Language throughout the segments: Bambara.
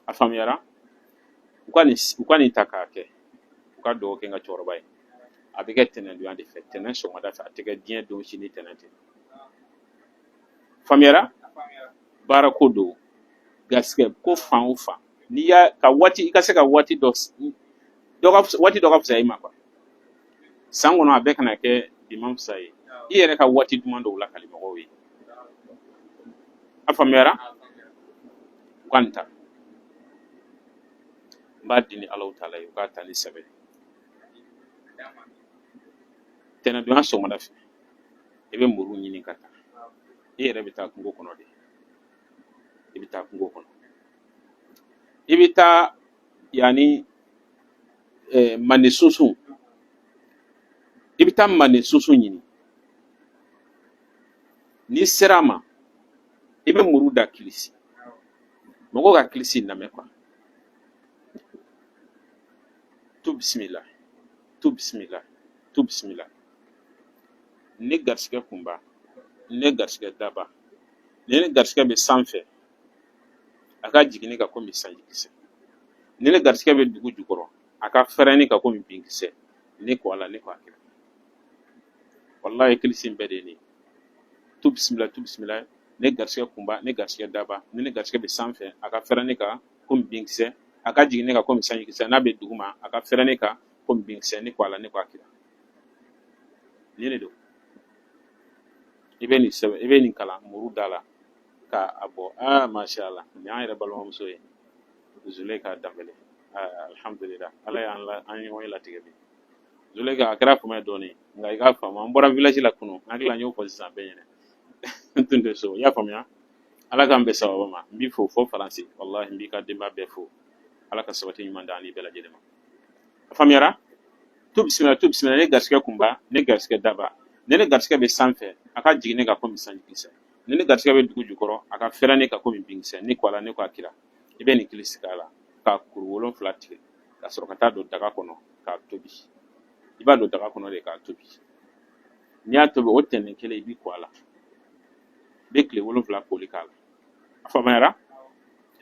A faamuyara? U ka nin ta k'a kɛ, u ka dugawu kɛ n ka cɛkɔrɔba ye. A bɛ kɛ tɛnɛndonya de fɛ, tɛnɛn sɔgɔmada fɛ, a tɛ kɛ diɲɛ don si ni tɛnɛn tɛ. Faamuyara? Baara ko don, garisɛgɛ ko fan o fan, n'i y'a ka waati, i ka se ka waati dɔ dɔ ka waati dɔ ka fisaya i ma quoi. San kɔnɔ a bɛɛ kana kɛ bi man fisa ye, i yɛrɛ ka waati duman dɔw lakali mɔgɔw ye. A faamuyara? U ka nin ta, n b'a di ni Alahu taala ye, u k'a ta ni sɛbɛ ye. Tɛnɛndonya sɔgɔmada fɛ, i bɛ muru ɲini ka taa, i yɛrɛ bɛ taa kungo kɔnɔ de, i bɛ taa kungo kɔnɔ, i bɛ taa yanni mande sunsun, i bɛ taa mande sunsun ɲini. N'i sera a ma, i bɛ muru da kilisi, mɔgɔw ka kilisi lamɛn quoi. Tu bisimila, tu bisimila, tu bisimila. Ne garisɛgɛ kunba, ne garisɛgɛ daba, ni ne garisɛgɛ bɛ sanfɛ, a ka jigin ne kan komi sanjikisɛ. Ni ne garisɛgɛ bɛ dugu jukɔrɔ, a ka fɛrɛ ne kan komi binkisɛ. Ne ko Ala, ne ko a kira. Walayi, kilisi in bɛɛ de ye nin ye. Tu bisimila, tu bisimila, ne garisɛgɛ kunba, ne garisɛgɛ daba, ni ne garisɛgɛ bɛ sanfɛ, a ka fɛrɛ ne kan komi binkisɛ, a ka jigin ne kan komi sanjikisɛ. N'a bɛ duguma, a ka fɛrɛ ne kan komi binkisɛ. Ne ko Ala, ne ko a kira. Nin de don. I bɛ nin sɛbɛn, i bɛ nin kalan muru da la k'a bɔ. Aa, masha Allah, nin y'an yɛrɛ balimamuso ye, Zuleyika Danbele. Aa, alhamdulillah, Ala y'an la an ɲɔgɔn ye latigɛ bi. Zuleyika, a kɛra fama ye dɔɔnin, nka i k'a faamu, an bɔra village la kunun, n hakili la n y'o fɔ sisan bɛɛ ɲɛna. N tun tɛ so, i y'a faamuya? Ala k'an bɛn sababa ma. N b'i fo fo Faransi, walahi, n b'i ka denbaya bɛɛ fo. Ala ka sabati ɲuman d'an ni bɛɛ lajɛlen ma. A faamuyara? Tu bisimila, tu bisimila, ne garisɛgɛ kunba, ne garisɛgɛ daba, ni ne garisɛgɛ bɛ sanfɛ, a ka jigin ne kan komi sanjikisɛ. Ni ne garisɛgɛ bɛ dugu jukɔrɔ, a ka fɛrɛ ne kan komi binkisɛ. Ne ko Ala, ne ko a kira. I bɛ nin kilisi k'a la ka kuru 7 tigɛ, ka sɔrɔ ka taa don daga kɔnɔ k'a tobi. I b'a don daga kɔnɔ de k'a tobi. N'i y'a tobi, o tɛnɛn kelen, i b'i ko a la, i bɛ tile 7 koli k'a la. A faamuyara?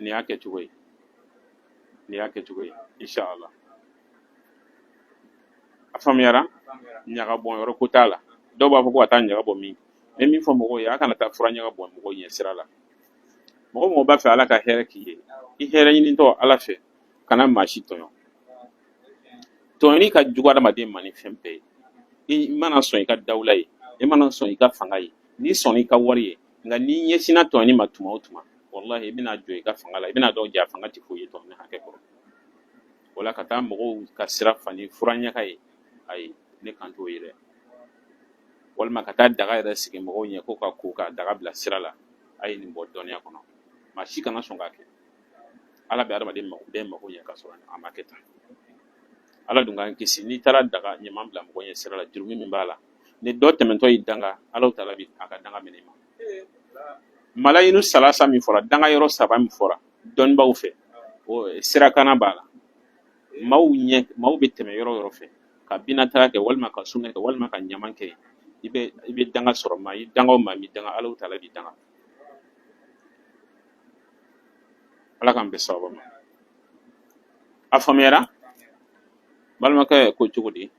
Nin y'a kɛcogo ye, nin y'a kɛcogo ye, inshallah. A faamuyara? Ɲaga bɔn yɔrɔ ko t'a la. Dɔw b'a fɔ ko ka taa ɲaga bɔ min, n bɛ min fɔ mɔgɔw ye, a kana taa fura ɲaga bɔn mɔgɔw ɲɛ sira la. Mɔgɔ mɔgɔ b'a fɛ Ala ka hɛrɛ k'i ye, i hɛrɛ ɲinitɔ Ala fɛ, kana maa si tɔɲɔ. Tɔɲɔni ka jugu adamaden ma ni fɛn bɛɛ ye. I mana sɔn i ka dawula ye, i mana sɔn i ka fanga ye, n'i sɔnna i ka wari ye, nka n'i ɲɛsinna tɔɲɔni ma tuma o tuma, walahi, i bɛna jɔ i ka fanga la, i bɛna dɔn ja fanga tɛ foyi ye tɔɲɔni hakɛ kɔrɔ. O la, ka taa mɔgɔw ka sira fa ni fura ɲaga ye, ayi, ne kan t'o ye dɛ. Walima ka taa daga yɛrɛ sigi mɔgɔw ɲɛ ko ka ko ka daga bila sira la, a ye nin bɔ dɔnniya kɔnɔ. Maa si kana sɔn k'a kɛ. Ala bɛ adamaden bɛɛ mako ɲɛ ka sɔrɔ a ma kɛ tan. Ala dun k'an kisi, n'i taara daga ɲaman bila mɔgɔ ɲɛ sira la, jurumu min b'a la, ni dɔ tɛmɛntɔ y'i danga, Ala taala bi a ka danga minɛ i ma. Malayinu salasa min fɔra, danga yɔrɔ saba min fɔra dɔnnibaaw fɛ, o sirakana b'a la. Maaw ɲɛ, maaw bɛ tɛmɛ yɔrɔ o yɔrɔ fɛ ka binataga kɛ, walima ka sugunɛ kɛ, walima ka ɲaman kɛ, i bɛ danga sɔrɔ. Maa i danga o maa m'i danga, Ala taala b'i danga. Ala k'an bɛn sababa ma. A faamuyara? Balimakɛ ko cogo di?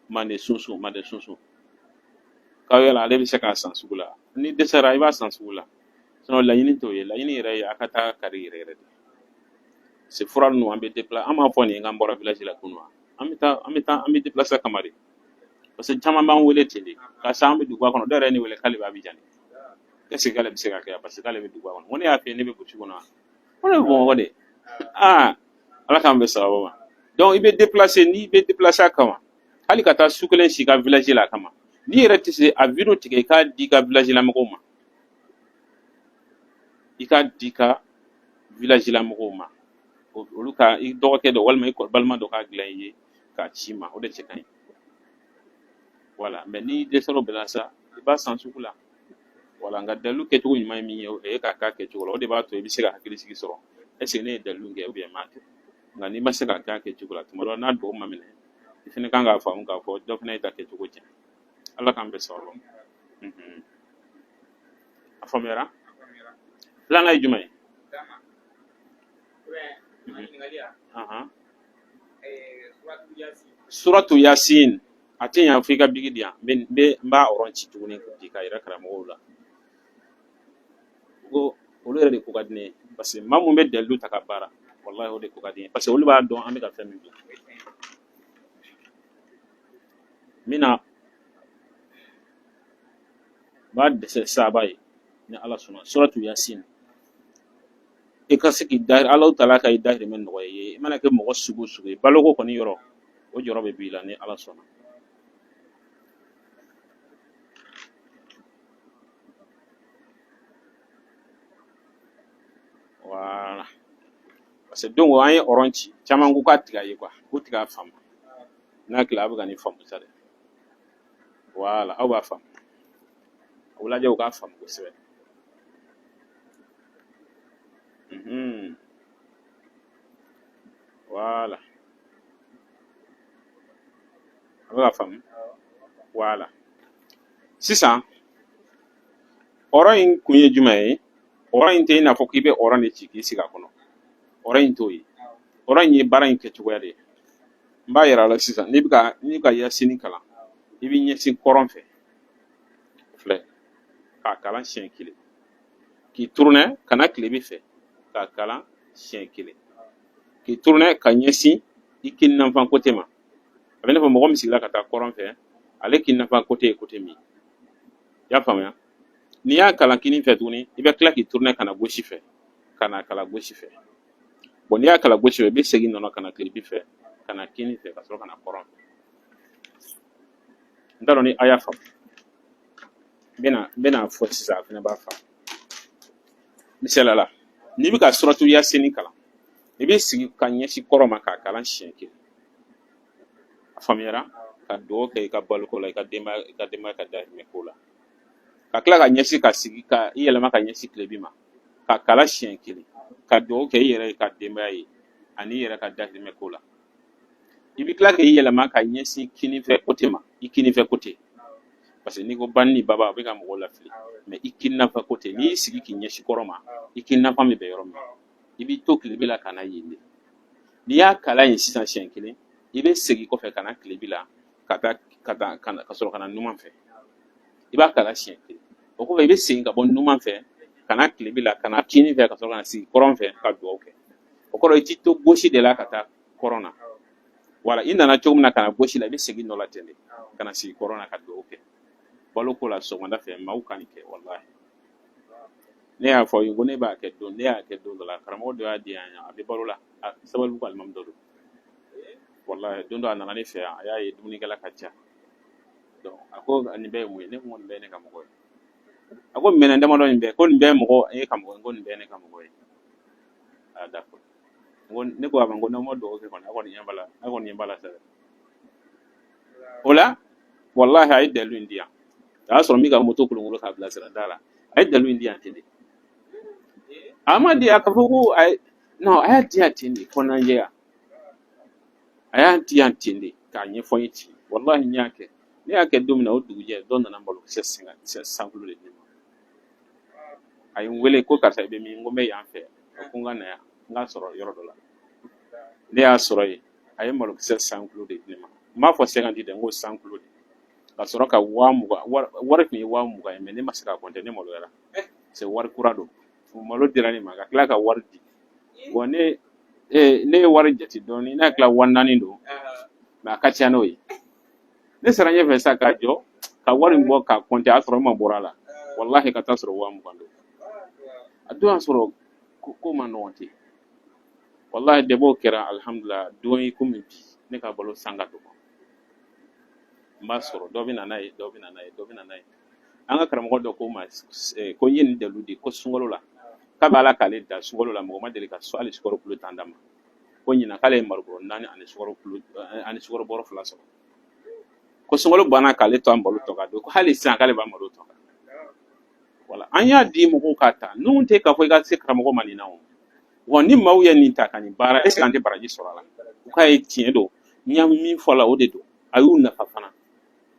Mande sunsun, mande sunsun k'aw yala ale bɛ se k'a san sugu la? Ni dɛsɛra, i b'a san sugu la. Sinon laɲini t'o ye. Laɲini yɛrɛ ye a ka taa kari yɛrɛ yɛrɛ de se fura ninnu. An bɛ déplacer, an b'a fɔ nin ye k'an bɔra village la kunun, an bɛ taa, an bɛ taa, an bɛ déplacer kama de, parce que caman b'an wele ten de, karisa, an bɛ duguba kɔnɔ. Dɔw yɛrɛ ye ne wele k'ale bɛ Abidjan de. Est ce que k'ale bɛ se ka kɛ? Parce que k'ale bɛ duguba kɔnɔ. N ko ne y'a f'i ye, ne bɛ brousse kɔnɔ wa? Ko ne bɛ Bamakɔ de. Aa, Ala k'an bɛn sababa ma. Donc i bɛ déplacer, n'i bɛ déplacer a kama, hali ka taa su kelen si i ka village la a kama. N'i yɛrɛ tɛ se a vidéo tigɛ, i k'a di i ka village la mɔgɔw ma, i k'a di i ka village la mɔgɔw ma, olu ka i dɔgɔkɛ dɔ walima i balima dɔ k'a dilan i ye k'a ci i ma, o de cɛ ka ɲi. Voilà. Mais n'i dɛsɛra o bɛɛ la sa, i b'a san sugu la. Voilà. Nka dalilu kɛcogo ɲuman ye min ye, o ye k'a k'a kɛcogo la. O de b'a to i bɛ se ka hakili sigi sɔrɔ: est ce que ne ye dalilu kɛ ou bien n m'a kɛ? Nka n'i ma se k'a kɛ a kɛcogo la, tuma dɔ la n'a dugawu ma minɛ, i fana kan k'a faamu k'a fɔ dɔ fana y'i ta kɛcogo tiɲɛ. Ala k'an bɛn sababa ma. A faamuyara? Filanan ye jumɛn ye? Suratu Yasin, a tɛ ɲa fo i ka bigi di yan. N b'a ɔrɔn ci tuguni bi ka yira karamɔgɔw la ko olu yɛrɛ de ko ka di ne ye, parce que maa mun bɛ dalilu ta ka baara, walahi o de ko ka di n ye, parce que olu b'a dɔn an bɛ ka fɛn min bila. N bɛna n b'a dɛsɛ saaba ye ni Ala sɔnna. Suratu Yasin, i ka se k'i dahi, Alahu taala ka i dahirimɛ nɔgɔya i ye. I mana kɛ mɔgɔ sugu o sugu ye, baloko kɔni yɔrɔ o jɔrɔ bɛ b'i la ni Ala sɔnna. Voilà, parce que don an ye ɔrɔn ci, caman ko k'a tigɛ ye quoi, k'u tigɛ a faamu. N'a tila a bɛ ka nin faamu sa dɛ. Voilà, aw b'a faamu, o lajɛ u k'a faamu kosɛbɛ. Voilà, a bɛ ka faamu. Voilà, sisan ɔrɔn in kun ye jumɛn ye? Ɔrɔn in tɛ i n'a fɔ k'i bɛ ɔrɔn de ci k'i sigi a kɔnɔ. Ɔrɔn in t'o ye. Ɔrɔn in ye baara in kɛcogoya de ye. N b'a yira a la sisan. N'i bɛ ka yasini kalan, i b'i ɲɛsin kɔrɔn fɛ, filɛ, k'a kalan siɲɛ kelen, k'i tourner ka na tilebi fɛ k'a kalan siɲɛ kelen, k'i tourner ka ɲɛsin i kininanfan côté ma. A bɛ i n'a fɔ mɔgɔ min sigila ka taa kɔrɔn fɛ, ale kininanfan côté ye côté min ye. I y'a faamuya? N'i y'a kalan kinin fɛ tuguni, i bɛ tila k'i tourner ka na gauche fɛ, ka na kalan gauche fɛ. Bon, n'i y'a kalan gauche fɛ, i bɛ segin nɔ ka na tilebi fɛ, ka na kinin fɛ, ka sɔrɔ ka na kɔrɔn fɛ. N t'a dɔn ni a y'a faamu. N bɛna fɔ sisan, a fana b'a faamu. Misaliya la, n'i bɛ ka suratu yasini kalan, i bɛ sigi ka ɲɛsin kɔrɔn ma k'a kalan siɲɛ kelen. A faamuyara? Ka dugawu kɛ i ka baloko la, i ka denbaya ka dahirimɛ ko la, ka tila ka ɲɛsin ka sigi ka i yɛlɛma ka ɲɛsin tilebi ma ka kalan siɲɛ kelen, ka dugawu kɛ i yɛrɛ ye ka denbaya ye ani i yɛrɛ ka dahirimɛ ko la. I bɛ tila k'i yɛlɛma ka ɲɛsin kinifɛ côté ma, i kinifɛ côté, parce que n'i ko bani ni baba, a bɛ ka mɔgɔw lafili, mais i kininafɛ côté, n'i y'i sigi k'i ɲɛsin kɔrɔn ma, i kininafan bɛ bɛn yɔrɔ min, i b'i to tilebi la ka na yen de. N'i y'a kalan yen sisan siɲɛ kelen, i bɛ segin kɔfɛ ka na tilebi la, ka taa ka taa ka na ka sɔrɔ ka na numan fɛ, i b'a kalan siɲɛ kelen. O kɔfɛ, i bɛ segin ka bɔ numan fɛ ka na tilebi la, ka na kinin fɛ, ka sɔrɔ ka na sigi kɔrɔn fɛ ka dugawu kɛ. O kɔrɔ, i t'i to gauche de la ka taa kɔrɔn na. Wala i nana cogo min na ka na gauche la, i bɛ segin nɔ la ten de ka na sigi kɔrɔn na ka dugawu kɛ baloko la. Sɔgɔmada fɛ, maaw ka nin kɛ. Walahi, ne y'a fɔ aw ye ko ne b'a kɛ don, ne y'a kɛ don dɔ la, karamɔgɔ dɔ y'a di yan, a bɛ balo la, Sabalibugu alimami dɔ don. Walahi, don dɔ a nana ne fɛ yan, a y'a ye dumunikɛla ka ca. Donc a ko nin bɛɛ ye mun ye? Ne ko nin bɛɛ ye ne ka mɔgɔ ye. A ko minɛn damadɔ nin bɛɛ, ko nin bɛɛ ye mɔgɔ e ka mɔgɔ ye? Ko nin bɛɛ ye ne ka mɔgɔ ye. Ah, d'accord. N ko, ne ko a ma, n ko n'aw ma dugawu kɛ kɔni, aw kɔni ɲɛ b'a la, aw kɔni ɲɛ b'a la sa dɛ. O la, walahi, a ye dalilu in di yan. A y'a sɔrɔ n bɛ ka moto kolonkolon k'a bila sirada la. A ye dalilu in di yan ten de. A ma di a ka fɔ ko a ye, non, a y'a di yan ten de, kɔnɔnajɛya. A y'a di yan ten de k'a ɲɛfɔ n ye ten. Walahi, n y'a kɛ. Ne y'a kɛ don min na, o dugujɛ, dɔ nana malokisɛ 100 kilo de di ne ma. A ye n wele ko karisa, i bɛ min? N ko n bɛ yan fɛ. A ko n ka na yan, n k'a sɔrɔ yɔrɔ dɔ la. Ne y'a sɔrɔ yen, a ye malokisɛ 100 kilo de di ne ma. N m'a fɔ 50 dɛ, n ko 100 kilo de. Ka sɔrɔ ka 20 000, wari tun ye 20 000 ye, mais ne ma se k'a compter, ne maloyara. C'est wari kura don. Malo dira ne ma ka tila ka wari di. Bon, ne ye wari jate dɔɔni, ne hakili la 4000 don, mais a ka ca n'o ye. Ne sera ɲɛfɛ sa k'a jɔ ka wari in bɔ k'a compter, a y'a sɔrɔ n ma bɔra a la. Walahi, ka taa sɔrɔ 20 000 don. A don y'a sɔrɔ ko ma nɔgɔn ten. Walahi, depuis o kɛra, alihamudulila, don ye komi bi, ne ka balo san ka dɔgɔ. N b'a sɔrɔ dɔ bɛ na n'a ye, dɔ bɛ na n'a ye, dɔ bɛ na n'a ye. An ka karamɔgɔ dɔ ko n ma ko n ye nin dalilu di, ko sunkalo la, k'a bɛ Ala k'ale da sunkalo la, mɔgɔ ma deli ka hali sukaro kilo 10 d'a ma. Ko ɲinan k'ale ye malo bɔrɔ 4 ani sukaro kilo ani sukaro bɔrɔ 2 sɔrɔ. Ko sunkalo banna k'ale to a malo tɔ ka don, ko hali sisan k'ale b'a malo tɔ kan. Wala an y'a di mɔgɔw k'a ta, ninnu tɛ k'a fɔ i ka se karamɔgɔ ma nin na o. Wa ni maaw ye nin ta ka nin baara, est ce que an tɛ baraji sɔrɔ a la? U k'a ye tiɲɛ don, n y'a min fɔ a la, o de don. A y'u nafa fana.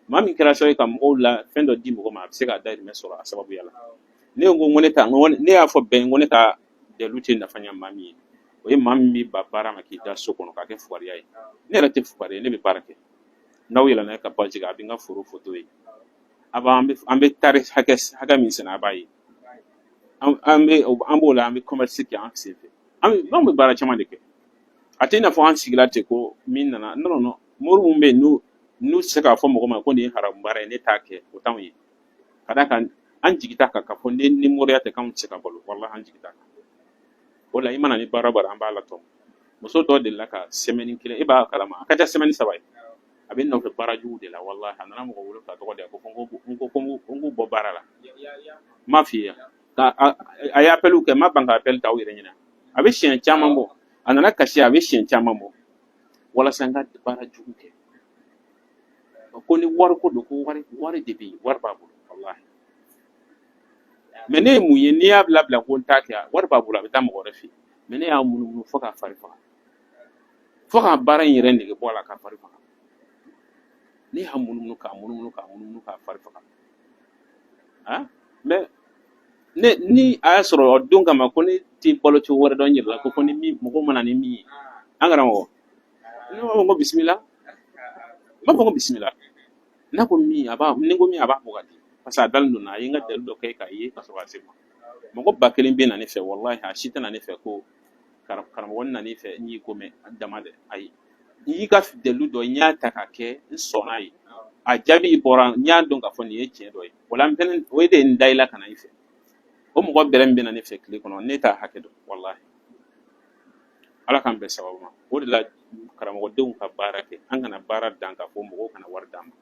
Maa min kɛra sababu ye ka mɔgɔw la fɛn dɔ di mɔgɔ ma, a bɛ se k'a dahirimɛ sɔrɔ a sababuya la. Ne ko n ko ne ta, ne y'a fɔ bɛɛ, n ko ne ka dalilu tɛ nafa ɲɛ maa min ye. O O ye maa min b'i ban baara ma k'i da so kɔnɔ k'a kɛ fugariya ye. Ne yɛrɛ tɛ fugari ye, ne bɛ baara kɛ. N'aw yɛlɛnna ne ka page kan, a bɛ n ka foro photo ye. A b'an bɛ an bɛ tari hakɛ min sɛnɛ, a b'a ye. An b'o la, an bɛ commerce kɛ an sen fɛ. An bɛ baara caman de kɛ. A tɛ i n'a fɔ an sigila ten ko min nana. Non, non, non. Mori mun bɛ yen, n'u tɛ se k'a fɔ mɔgɔ ma ko nin ye haramu baara ye, ne t'a kɛ, o t'anw ye. Ka d'a kan an jigi t'a kan k'a fɔ ni moriya tɛ k'anw tɛ se ka balo. Walahi, an jigi t'a kan. O la i mana ni baara o baara, an b'a latɔmɔ. Muso dɔ delila ka semaine kelen, e b'a kalama, a ka ca semaine 3 ye, a bɛ n nɔfɛ baara jugu de la. Walahi, a nana mɔgɔ 7 tɔgɔ di yan ko n k'u bɔ baara la. N m'a f'i ye ka a ye appel kɛ, n ma ban ka appel ta aw yɛrɛ ɲɛna. A bɛ siɲɛ caman bɔ, a nana kasi, a bɛ siɲɛ caman bɔ walasa n ka baara jugu kɛ. Ko ni wari ko don, ko wari de bɛ yen, wari b'a bolo, walahi. Mais ne ye mun ye? N'i y'a bila ko n t'a kɛ, wari b'a bolo, a bɛ taa mɔgɔ wɛrɛ fɛ yen. Mais ne y'a munumunu fo k'a fari faga, fo k'a baara in yɛrɛ nege bɔ a la k'a fari faga. Ne y'a munumunu k'a munumunu k'a munumunu k'a fari faga. Ah, mais ne ni a y'a sɔrɔ o don kama ko ne tɛ balo cogo wɛrɛ dɔn n yɛrɛ la, ko ni min mɔgɔ mana ni min ye, an karamɔgɔ, ne b'a fɔ ko bisimila, n b'a fɔ ko bisimila. N'a ko min, a b'a, ni ko min, a b'a bɔ ka di, parce que a dalen don na, a ye n ka dalilu dɔ kɛ k'a ye ka sɔrɔ ka se ma. Mɔgɔ 1000 bɛ na ne fɛ, walahi, a si tɛ na ne fɛ ko karamɔgɔ n nan'i fɛ, n y'i ko mɛn dama dɛ. Ayi, n y'i ka dalilu dɔ, n y'a ta k'a kɛ, n sɔnna ye, a jaabi bɔra, n y'a dɔn k'a fɔ nin ye tiɲɛ dɔ ye. O la n fɛnɛ, o de ye n da i la ka na i fɛ. O mɔgɔ bɛrɛ min bɛ na ne fɛ tile kɔnɔ, ne t'a hakɛ dɔn, walahi. Ala k'an bɛn sababu ma. O de la karamɔgɔdenw ka baara kɛ, an kana baara dan k'a fɔ mɔgɔw kana wari d'an ma.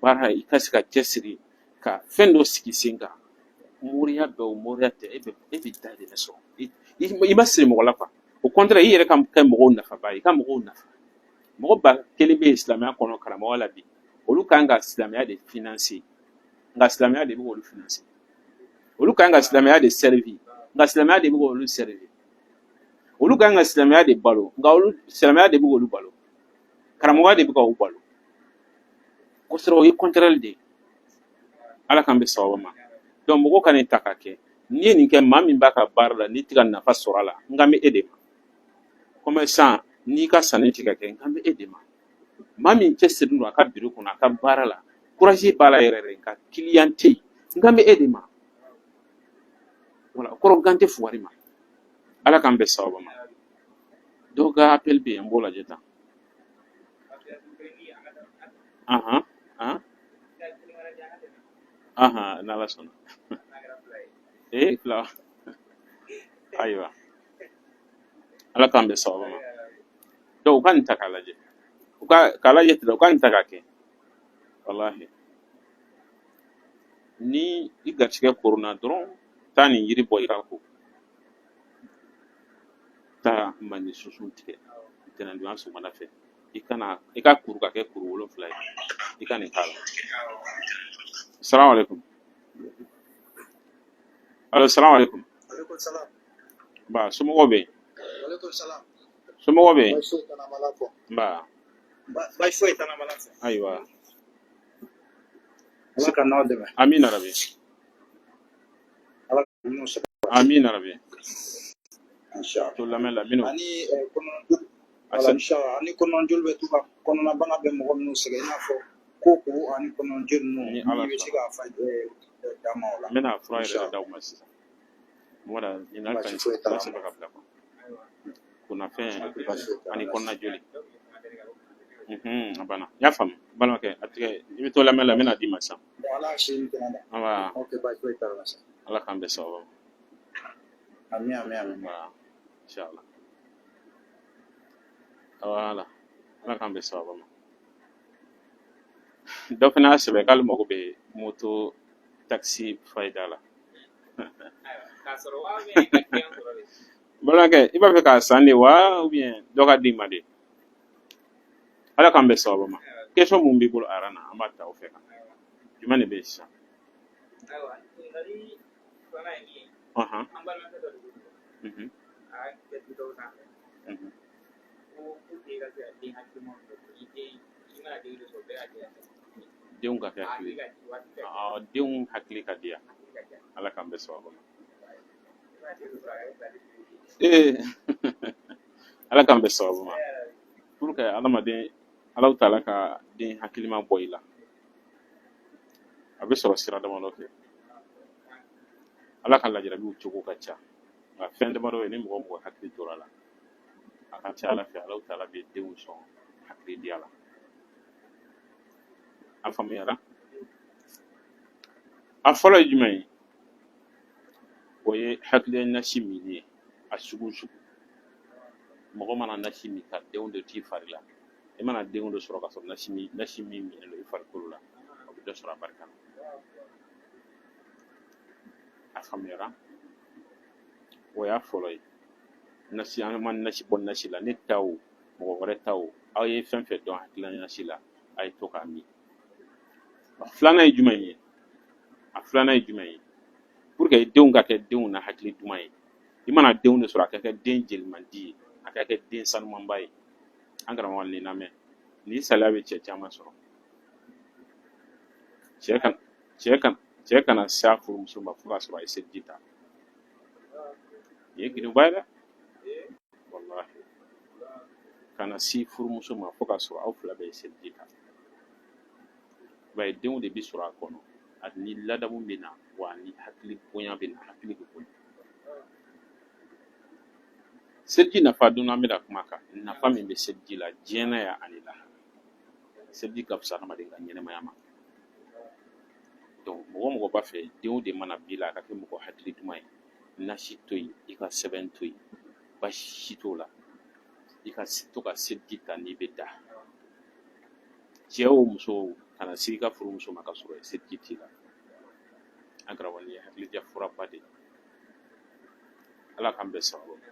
Baara, i ka se ka cɛsiri ka fɛn dɔ sigi sen kan. Moriya bɛɛ o moriya tɛ, e bɛ dahirimɛ sɔrɔ. I ma siri mɔgɔ la quoi. Au contraire, i yɛrɛ ka kɛ mɔgɔw nafaba ye, i ka mɔgɔw nafa. Mɔgɔ 1000 bɛ yen silamɛya kɔnɔ karamɔgɔ la bi, olu kan ka silamɛya de financer, nka silamɛya de bɛ k'olu financer. Olu kan ka silamɛya de servir, nka silamɛya de bɛ k'olu servir. Olu kan ka silamɛya de balo, nka olu silamɛya de bɛ k'olu balo. Karamɔgɔya de bɛ k'u balo. Kosɛbɛ, o ye contraire de ye. Ala k'an bɛ sababu ma. Donc mɔgɔ ka nin ta k'a kɛ, n'i ye nin kɛ, maa min b'a ka baara la, n'i tɛ ka nafa sɔrɔ a la, n kan bɛ e de ma. Commerçant, n'i ka sanni tɛ ka kɛ, n kan bɛ e de ma. Maa min cɛsirilen don a ka bureau kɔnɔ, a ka baara la, courage b'a la yɛrɛ yɛrɛ, nka client tɛ yen, n kan bɛ e de ma. Voilà, o kɔrɔ n kan tɛ fugari ma. Ala k'an bɛn sababu ma. Dɔw ka appel bɛ yen, n b'o lajɛ tan. Ahan han ahan, n'Ala sɔnna. Ee, fila. Ayiwa, Ala k'an bɛn sababu ma. Donc u ka nin ta k'a lajɛ, u ka k'a lajɛ ten, u ka nin ta k'a kɛ. Walahi, ni i garijɛgɛ koronna dɔrɔn, taa nin yiri bɔ i ka ko taa mande sunsun tigɛ ntɛnɛndonya sɔgɔmada fɛ, i kana i ka kuru ka kɛ kuru 7 ye, i ka nin k'a la. Salamu alaikum. Alo, salamu alaikum. Aleykum salam. Ba, somɔgɔw bɛ yen? Aleykum salam. Somɔgɔw bɛ yen? Baasi foyi t'an na, an b'Ala fo. Nba. Baasi foyi t'an na, an b'Ala fo. Ayiwa. Ala ka n'aw dɛmɛ. Amina rabi. Ala ka ninnu sabati. Amina rabi. Inshallah. To lamɛn la minnu Ani kɔnɔnajoli. A Wala se inshallah, ani kɔnɔnajoli bɛ to ka kɔnɔnabana bɛ mɔgɔ minnu sɛgɛn, i n'a fɔ koko ani kɔnɔnajoli ninnu, Ni Ala n'i bɛ se sɔnna. k'a fa d'an ma o la. N bɛna fura yɛrɛ de Inshallah. d'aw ma sisan. Wala ɲininkali ka Baasi ɲi, foyi u t'an b'a na. sɛbɛn ka bila kɔnɔ. Kunnafɛn Baasi foyi t'an ani na. kɔnɔnajoli. A banna, n y'a faamu. Balimakɛ, a tigɛ, i bɛ to lamɛn la, n bɛna d'i ma sisan. Bon, Ala y'a se ni kɛnɛ da. An Ok, baasi foyi t'an na sa. Ala k'an bɛn sababu ma. Amin, amin, amin. Voilà, inchallah. Voilà, Ala k'an bɛn sababu ma. Dɔ fana y'a sɛbɛn k'ale mago bɛ moto taxi fayida la. K'a sɔrɔ wa ka client sɔrɔ de? Balimakɛ, i b'a fɛ k'a san de wa, ou bien dɔ ka d'i ma de? Ala k'an bɛn sababu ma. Question mun b'i bolo aran na, an b'a ta o fɛ kan. Jumɛn de bɛ yen sisan? Ayiwa, ɲininkali filanan ye min ye, an balimakɛ dɔ de bolo, a y'a kɛ Twitter sanfɛ ko pour que i ka se ka den hakilimaw sɔrɔ, i den, i mana den dɔ sɔrɔ, bɛɛ ka kɛ Denw ka kɛ hakili hakili ka di, waati ka di. Ah, denw hakili ka di yan. Hakili ka di. Ala k'an bɛn sababu ma. I mana den dɔ sɔrɔ, a yɛrɛ bilalen. Ee. Ala k'an bɛn sababu ma. Pour que adamaden, Alahu taala ka den hakilima bɔ i la, a bɛ sɔrɔ sira damadɔ fɛ. Ala ka lajarabiw cogo ka ca, nka fɛn damadɔ ye, ni mɔgɔ mɔgɔ hakili tora a la, a ka ca Ala fɛ, Alahu taala bɛ denw sɔn hakili diya la. A faamuyara? A fɔlɔ ye jumɛn ye? O ye hakiliya nasi minni ye. A sugu sugu, mɔgɔ mana nasi min ka denw de t'i fari la, i mana denw de sɔrɔ ka sɔrɔ nasi min minnen don i farikolo la, o bɛ dɔ sɔrɔ a barika la. A faamuyara? O y'a fɔlɔ ye. Nasi, an ma nasi bɔ nasi la, ne ta o, mɔgɔ wɛrɛ ta o, aw ye fɛn fɛn dɔn hakilila nasi la, a ye to k'a min. A filanan ye jumɛn ye? A filanan ye jumɛn ye? Pour que denw ka kɛ denw na hakili duman ye, i mana denw de sɔrɔ, a ka kɛ den jelimandi ye, a ka kɛ den sanumanba ye. An karamɔgɔ, nin lamɛn, nin saliya bɛ cɛ caman sɔrɔ. Cɛ kana se a furumuso ma fo k'a sɔrɔ a ye seliji ta. Nin ye gindoba ye dɛ, walahi. Kana se furumuso ma fo k'a sɔrɔ aw fila bɛɛ ye seliji ta. I b'a ye, denw de bɛ sɔrɔ a kɔnɔ, a ni ladamu bɛ na, wa ni hakili bonya bɛ na, hakili bɛ bonya. Seliji nafa don, an bɛna kuma kan, nafa min bɛ seliji la diɲɛ na yan ani lahara. Seliji ka fisa adamaden ka ɲɛnɛmaya ma. Donc mɔgɔ o mɔgɔ b'a fɛ denw de mana b'i la, a ka kɛ mɔgɔ hakili duman ye, nasi to yen, i ka sɛbɛn to yen, baasi si t'o la, i ka to ka seliji ta n'i bɛ da. Cɛ o, muso o, kana se i ka furumuso ma ka sɔrɔ seliji t'i la. An karamɔgɔ, nin ye hakilija furaba de ye. Ala k'an bɛn sababu ma.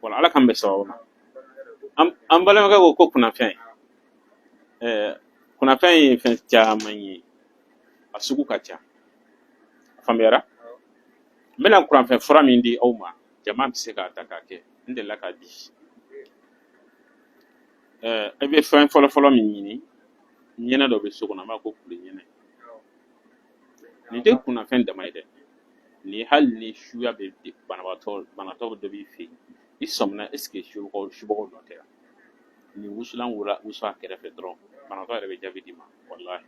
Wala, Ala k'an bɛn sababu ma. An balimakɛ ko ko kunnafɛn, kunnafɛn ye fɛn caman ye, a sugu ka ca. A faamuyara? N bɛna kuranfɛn fura min di aw ma, jama bɛ se k'a ta k'a kɛ. N delila k'a di. I bɛ fɛn fɔlɔ-fɔlɔ min ɲini, ɲɛnɛ dɔ bɛ so kɔnɔ, an b'a ko kule ɲɛnɛ. Nin tɛ kunnafɛn dama ye dɛ. Ni hali ni suya bɛ banabaatɔ, banatɔ dɔ b'i fɛ yen, i sɔmina, est ce que subagaw dɔ tɛ yan? Ni wusulan wula wusu a kɛrɛfɛ dɔrɔn, banatɔ yɛrɛ bɛ jaabi d'i ma, walahi.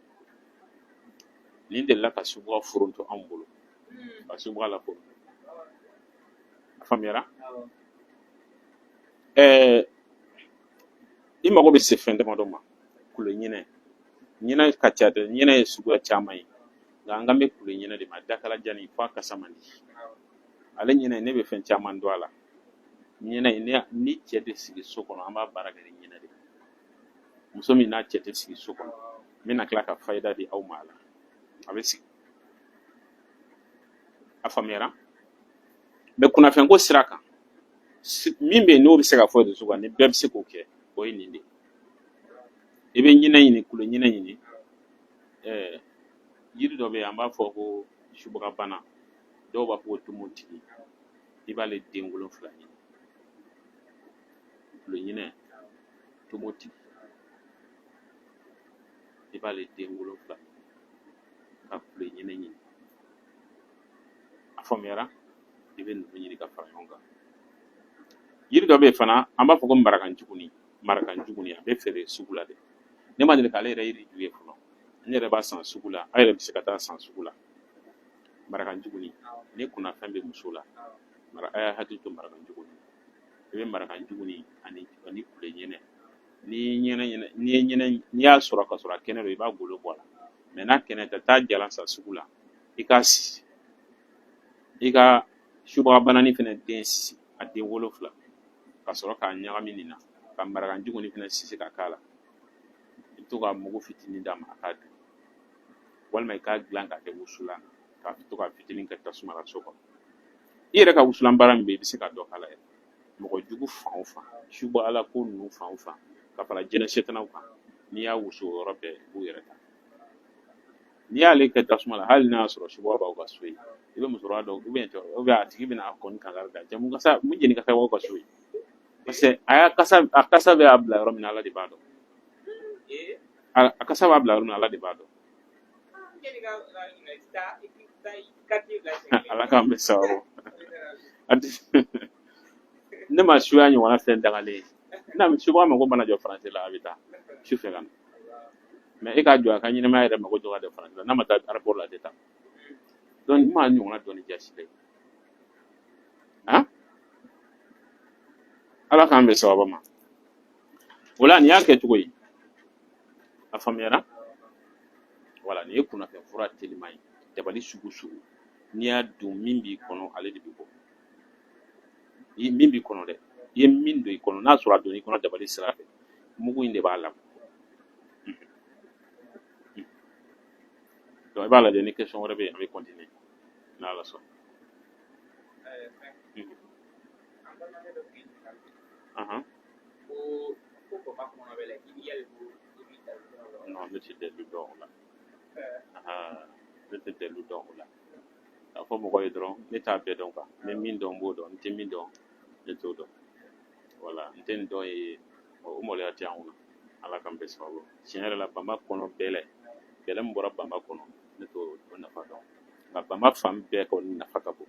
Nin delila ka subaga foronto anw bolo, ka subaga la foronto. A faamuyara? I mago bɛ se fɛn damadɔ ma. Kulo ɲinɛ, ɲinɛ ka ca dɛ, ɲinɛ ye suguya caman ye, nka an kan bɛ kulo ɲinɛ de ma. Dakala jani f'a kasa man di. Ale ɲinɛ, ne bɛ fɛn caman dɔn a la. Ɲinɛ, ni cɛ tɛ sigi so kɔnɔ, an b'a baara kɛ ni ɲinɛ de ye. Muso min n'a cɛ tɛ sigi so kɔnɔ, n bɛna tila ka fayida di aw ma a la, a bɛ sigi. A faamuyara? Mɛ kunnafɛnko sira kan, min bɛ yen n'o bɛ se ka fɔ réseau kan, ni bɛɛ bɛ se k'o kɛ, o ye nin de ye. I bɛ ɲinɛ ɲini, kulo ɲinɛ ɲini. Yiri dɔ bɛ yen, an b'a fɔ ko subagabana, dɔw b'a fɔ ko tumutigi. I b'ale den 7 ɲini, kulo ɲinɛ, tumutigi, i b'ale den 7 ɲini ka kulo ɲinɛ ɲini. A faamuyara? I bɛ ninnu ɲini ka fara ɲɔgɔn kan. Yiri dɔ bɛ yen fana, an b'a fɔ ko marakanjuguni. Marakanjuguni, a bɛ feere sugu la dɛ. Ne ma deli k'ale yɛrɛ yiri ju ye fɔlɔ. Ne yɛrɛ b'a san sugu la, aw yɛrɛ bɛ se ka taa san sugu la. Marakanjuguni, ni kunnafɛn bɛ muso la, a y'a hakili to marakanjuguni. I bɛ marakanjuguni ani kule ɲɛnɛ. N'i ye ɲɛnɛ ɲɛnɛ, n'i ye ɲɛnɛ, n'i y'a sɔrɔ ka sɔrɔ a kɛnɛ don, i b'a golo bɔ a la. Mɛ n'a kɛnɛ tɛ, taa jalan san sugu la, i k'a sisi. I ka subagabanani fɛnɛ den sisi, a den 7, ka sɔrɔ k'a ɲagami nin na, ka marakanjuguni fɛnɛ sisi ka k'a la. I bɛ to ka mugu fitinin d'a ma, a k'a dun, walima i k'a dilan k'a kɛ wusulan na, ka to ka fitinin kɛ tasuma la so kɔnɔ. I yɛrɛ ka wusulan baara min bɛ yen, i bɛ se ka dɔ k'a la yɛrɛ. Mɔgɔ jugu fan o fan, suba ala ko ninnu fan o fan, ka fara jinɛ setanaw kan, n'i y'a wusu o yɔrɔ bɛɛ, i b'u yɛrɛ ta. N'i y'ale kɛ tasuma la, hali n'a y'a sɔrɔ subaga b'aw ka so yen, i bɛ musokɔrɔba dɔ, ou bien a tigi bɛna a kɔni kankari da cɛ, mun kasa, mun jeni kasa b'aw ka so yen? Parce que a y'a kasa, a kasa bɛ a bila yɔrɔ min na, Ala de b'a dɔn. A kasa b'a bila yɔrɔ min na, Ala de b'a dɔn. Ala k'an bɛn sababu. Ne ma suya ɲɔgɔnna fɛn dagalen ye. N'a subaga mako mana jɔ faransi la, a bɛ taa su fɛ ka na. Mais e k'a jɔ a ka ɲɛnamaya yɛrɛ mako jɔ ka jɔ faransi la, n'a ma taa aéroport la, a tɛ taa. Donc n m'a ɲɔgɔnna dɔn ni jasi ye. Han, Ala k'an bɛn sababa ma. O la nin y'a kɛcogo ye, a faamuyara. Voilà, nin ye kunnafɛn fura teliman ye. Dabali sugu sugu, n'i y'a dun, min b'i kɔnɔ, ale de bɛ bɔ. I min b'i kɔnɔ dɛ, i ye min don i kɔnɔ, n'a sɔrɔ a donna i kɔnɔ dabali sira fɛ, mugu in de b'a labɔ. Donc i b'a lajɛ, ni question wɛrɛ bɛ yen, an bɛ continuer n'Ala sɔnna. Non, ne tɛ dalilu dɔn o la. Ne tɛ dalilu dɔn o la. K'a fɔ mɔgɔ ye dɔrɔn, ne t'a bɛɛ dɔn quoi. N bɛ min dɔn, n b'o dɔn. N tɛ min dɔn, ne t'o dɔn. Voilà, n tɛ nin dɔn ye, o maloya tɛ anw na. Ala k'an bɛn sababu. Tiɲɛ yɛrɛ la, bama kɔnɔ bɛlɛ, bɛlɛ min bɔra bama kɔnɔ, ne t'o nafa dɔn. Nka bama fan bɛɛ kɔni nafa ka bon.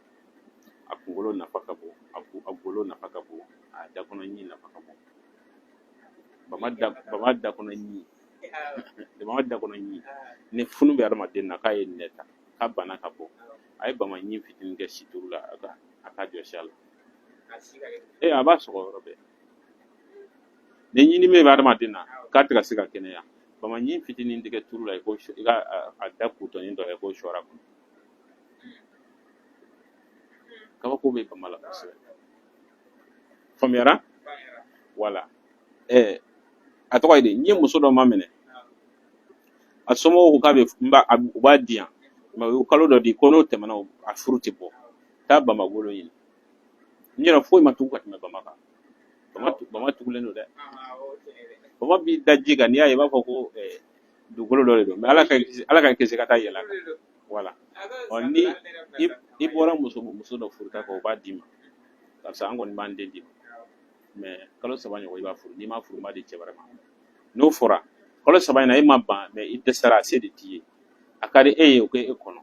A kunkolo nafa ka bon, a golo nafa ka bon, a dakɔnɔ ɲin nafa ka bon. Bama da, bama dakɔnɔ ɲin, bama dakɔnɔ ɲin, ni funu bɛ adamaden na, k'a ye nɛ ta, k'a bana ka bɔ, a ye bama ɲin fitinin kɛ situlu la, a ka jɔsi a la. Ee, a b'a sɔgɔ yɔrɔ bɛɛ. Ni ɲindimi bɛ adamaden na, k'a tɛ ka se ka kɛnɛya, bama ɲin fitinin tigɛ tulu la, i ko i ka a da kutɔnin dɔ la, i k'o sɔrɔ a kɔnɔ. Kabako bɛ bama la kosɛbɛ. Faamuyara? Voilà. A tɔgɔ ye di? N ye muso dɔ ma minɛ, a somɔgɔw ko k'a bɛ n b'a u b'a di yan, mais u ye kalo dɔ di ko n'o tɛmɛna, a furu tɛ bɔ. Taa bama golo ɲini. N yɛrɛ foyi ma tugu ka tɛmɛ bama kan. Bama tugulen don dɛ. Bama b'i da ji kan, n'i y'a ye i b'a fɔ ko dugukolo dɔ de don. Mais Ala ka kisi ka taa yɛlɛ a kan. Voilà. Ɔ, ni i bɔra muso dɔ furuta kɔ, o b'a d'i ma, karisa, an kɔni b'an den d'i ma, mais kalo 3 ɲɔgɔn i b'a furu. N'i m'a furu, n b'a di cɛ wɛrɛ ma. N'o fɔra kalo 3 in na, e ma ban, mais i dɛsɛra, a se de t'i ye, a ka di e ye o k'e kɔnɔ.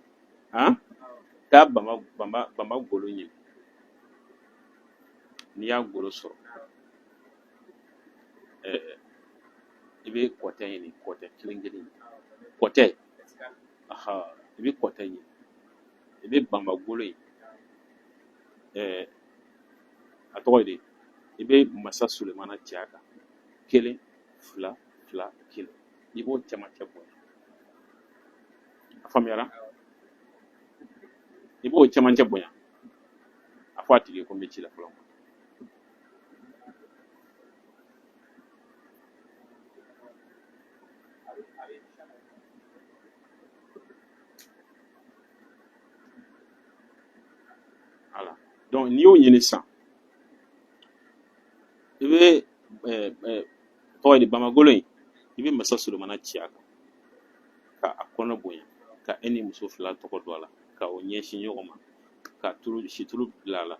Han, taa bama golo ɲini. N'i y'a golo sɔrɔ, i bɛ kɔtɛ ɲini, kɔtɛ kelen kelen, kɔtɛ, aha, i bɛ kɔtɛ ɲini, i bɛ bama golo in, a tɔgɔ ye di, i bɛ masa Sulemana ci a kan, 1 2 2 1, i b'o cɛmancɛ bonya. A faamuyara? I b'o cɛmancɛ bonya. A fɔ a tigi ye ko n bɛ ci la fɔlɔ. Voilà. Donc n'i y'o ɲini sisan, i bɛ tɔgɔ ye di, bamagolo in, i bɛ masa Sulemana ci a kan, ka a kɔnɔ bonya, ka e ni muso 2 tɔgɔ don a la, ka o ɲɛsin ɲɔgɔn ma, ka tulu situlu bila a la,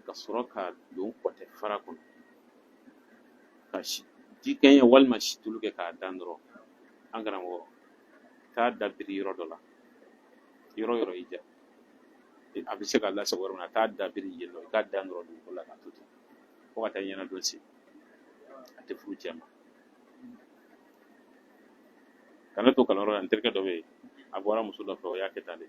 ka sɔrɔ ka don kɔtɛ fara kɔnɔ, ka ji kɛɲɛ walima situlu kɛ k'a dan dɔrɔn. An karamɔgɔ, taa da biri yɔrɔ dɔ la, yɔrɔ yɔrɔ y'i diya, a bɛ se ka lasago yɔrɔ min na, taa da biri yen nɔ, i k'a dan dɔrɔn dugukolo la k'a to ten fo ka taa ɲɛna don se, a tɛ furu cɛ ma. Ka ne to kalanyɔrɔ la, n terikɛ dɔ bɛ yen, a bɔra muso dɔ fɛ, o y'a kɛ tan de.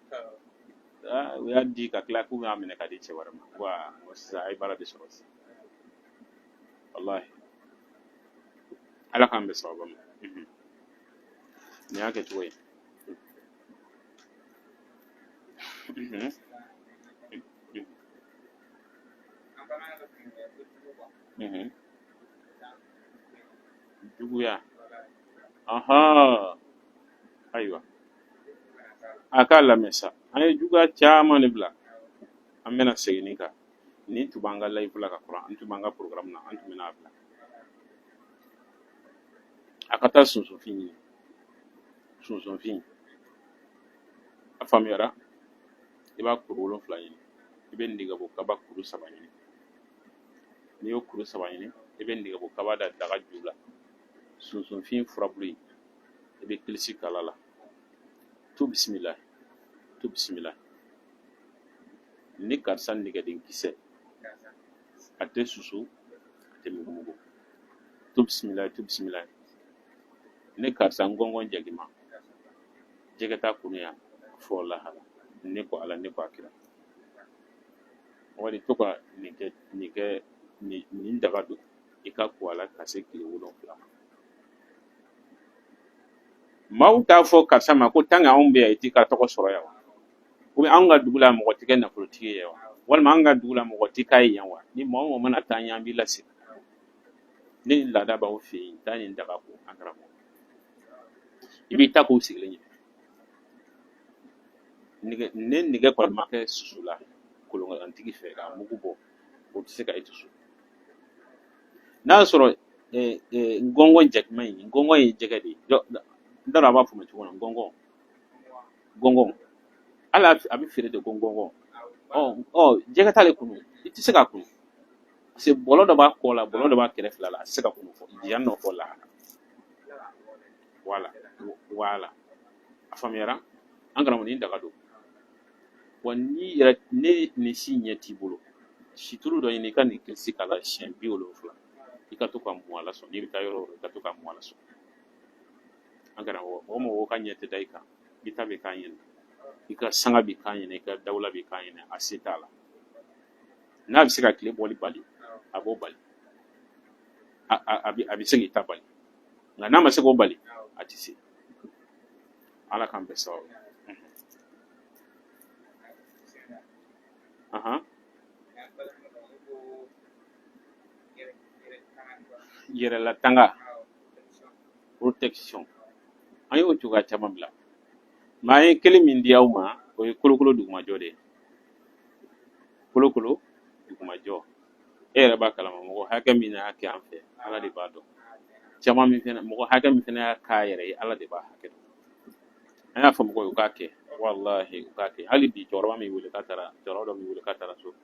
U y'a di ka tila k'u b'a minɛ k'a di cɛ wɛrɛ ma. Wa sisan a ye baara de sɔrɔ sisan. Walahi, Ala k'an bɛn sababa ma. Nin y'a kɛcogo ye. Juguya. Ahan, ayiwa, a k'a lamɛn sa. An ye juguya caman de bila, an bɛna segin nin kan. Nin tun b'an ka live la ka kɔrɔ, an tun b'an ka programme na, an tun bɛna a bila. A ka taa sunsunfin ɲini, sunsunfin. A faamuyara? I b'a kuru 7 ɲini, i bɛ nɛgɛbo kaba kuru 3 ɲini. N'i y'o kuru 3 ɲini, i bɛ nɛgɛbo kaba da daga ju la. Sunsunfin furabulu in, i bɛ kilisi kala la. Tu bisimila, tu bisimila. Ni karisa nɛgɛden kisɛ, a tɛ susu, a tɛ mugumugu. To bisimila, to bisimila. Ne karisa ngɔngɔn jagima, jɛgɛ t'a kunu yan fɔ lahara. Ne ko Ala, ne ko a kira. Wali to ka nin kɛ, nin kɛ, nin daga don i ka ko a la ka se tile 7 ma. Maaw t'a fɔ karisa ma ko tant que anw bɛ yan i t'i ka tɔgɔ sɔrɔ yan wa, ou bien anw ka dugu la mɔgɔ tɛ kɛ nafolotigi ye wa, walima an ka dugu la mɔgɔ tɛ k'a ye yan wa. Ni maa o maa mana taa ɲɛ, an b'i lasigi. Ni laada b'aw fɛ yen, taa nin daga ko an karamɔgɔ, i b'i ta k'o sigilen ɲɛ. Nɛgɛ, ne nɛgɛ kɔni ma kɛ susu la kolonkalantigi fɛ k'a mugu bɔ, o tɛ se ka e susu. N'a y'a sɔrɔ ngɔngɔn jakuma in, ngɔngɔn ye jɛgɛ de ye. N t'a dɔn a b'a fɔ ma cogo min na, ngɔngɔn, gɔngɔn, hali a bɛ feere de ko ngɔngɔn. Ɔ ɔ jɛgɛ t'ale kunu, i tɛ se k'a kunu parce que bɔlɔ dɔ b'a kɔ la, bɔlɔ dɔ b'a kɛrɛ fila la, a tɛ se ka kunu fɔ yan nɔ fɔ lahara. Voilà, voilà, a faamuyara. An karamɔgɔ, nin daga don wa. N'i yɛrɛ ne nin si ɲɛ t'i bolo, situlu dɔ ɲini i ka nin kilisi k'a la siɲɛ 70, i ka to ka mun a la sɔn. N'i bɛ taa yɔrɔ o yɔrɔ, i ka to ka mun a la sɔn. An karamɔgɔ, mɔgɔ mɔgɔ ka ɲɛ tɛ da i kan, i ta bɛ k'a ɲɛna, i ka sanga bɛ k'a ɲɛna, i ka dawula bɛ k'a ɲɛna, a se t'a la. N'a bɛ se ka tile bɔli bali, a b'o bali. A bɛ se k'i ta bali, nka n'a ma se k'o bali, a tɛ se. Ala k'an bɛɛ sababu. Ahan, yɛrɛlatanga, protection, an y'o cogoya caman bila. Maa ye kelen min di aw ma, o ye kolokolo dugumajɔ de ye. Kolokolo dugumajɔ, e yɛrɛ b'a kalama mɔgɔ hakɛ min y'a kɛ an fɛ, Ala de b'a dɔn. Caman min fɛnɛ, mɔgɔ hakɛ min fɛnɛ y'a k'a yɛrɛ ye, Ala de b'a hakɛ dɔn. An y'a fɔ mɔgɔw ye u k'a kɛ, walahi u k'a kɛ. Hali bi cɛkɔrɔba min wele k'a taara, cɛkɔrɔba dɔ min wele k'a taara so,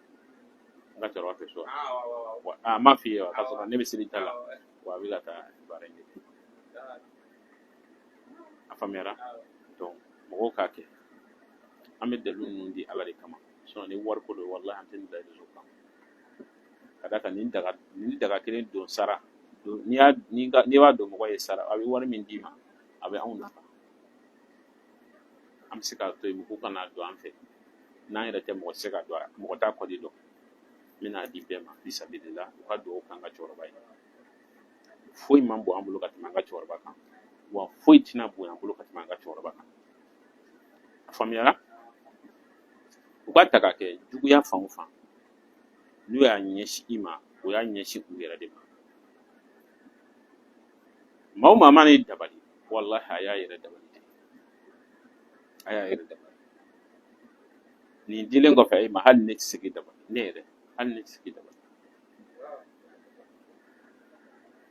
n ka cɛkɔrɔba fɛ so wa, a m'a f'i ye wa, k'a sɔrɔ ne bɛ seli ta la wa, a bɛ ka taa baara in de kɛ. A faamuyara. Donc mɔgɔw k'a kɛ, an bɛ dalilu ninnu di Ala de kama. Sinon ni wari ko don, walahi an tɛ nin bila réseau kan. Ka d'a kan nin daga kelen don sara don, n'i y'a n'i b'a don mɔgɔ ye sara, a bɛ wari min d'i ma, a bɛ anw nafa. An bɛ se k'a to yen, mɔgɔw kana don an fɛ. N'an yɛrɛ tɛ, mɔgɔ tɛ se ka don a, mɔgɔ t'a kɔdi dɔn. N bɛna di bɛɛ ma fisabilila, u ka dugawu k'an ka cɛkɔrɔba ye. Foyi man bon an bolo ka tɛmɛ an ka cɛkɔrɔba kan, wa foyi tɛna bonya an bolo ka tɛmɛ an ka cɛkɔrɔba kan. A faamuyara. U ka ta k'a kɛ juguya fan o fan, n'u y'a ɲɛsin i ma, o y'a ɲɛsin u yɛrɛ de ma. Maa o maa mana i dabali, walahi a y'a yɛrɛ dabali de, a y'a yɛrɛ dabali. Nin dilen kɔfɛ e ma, hali ne tɛ se k'i dabali, ne yɛrɛ, hali ne tɛ se k'i dabali.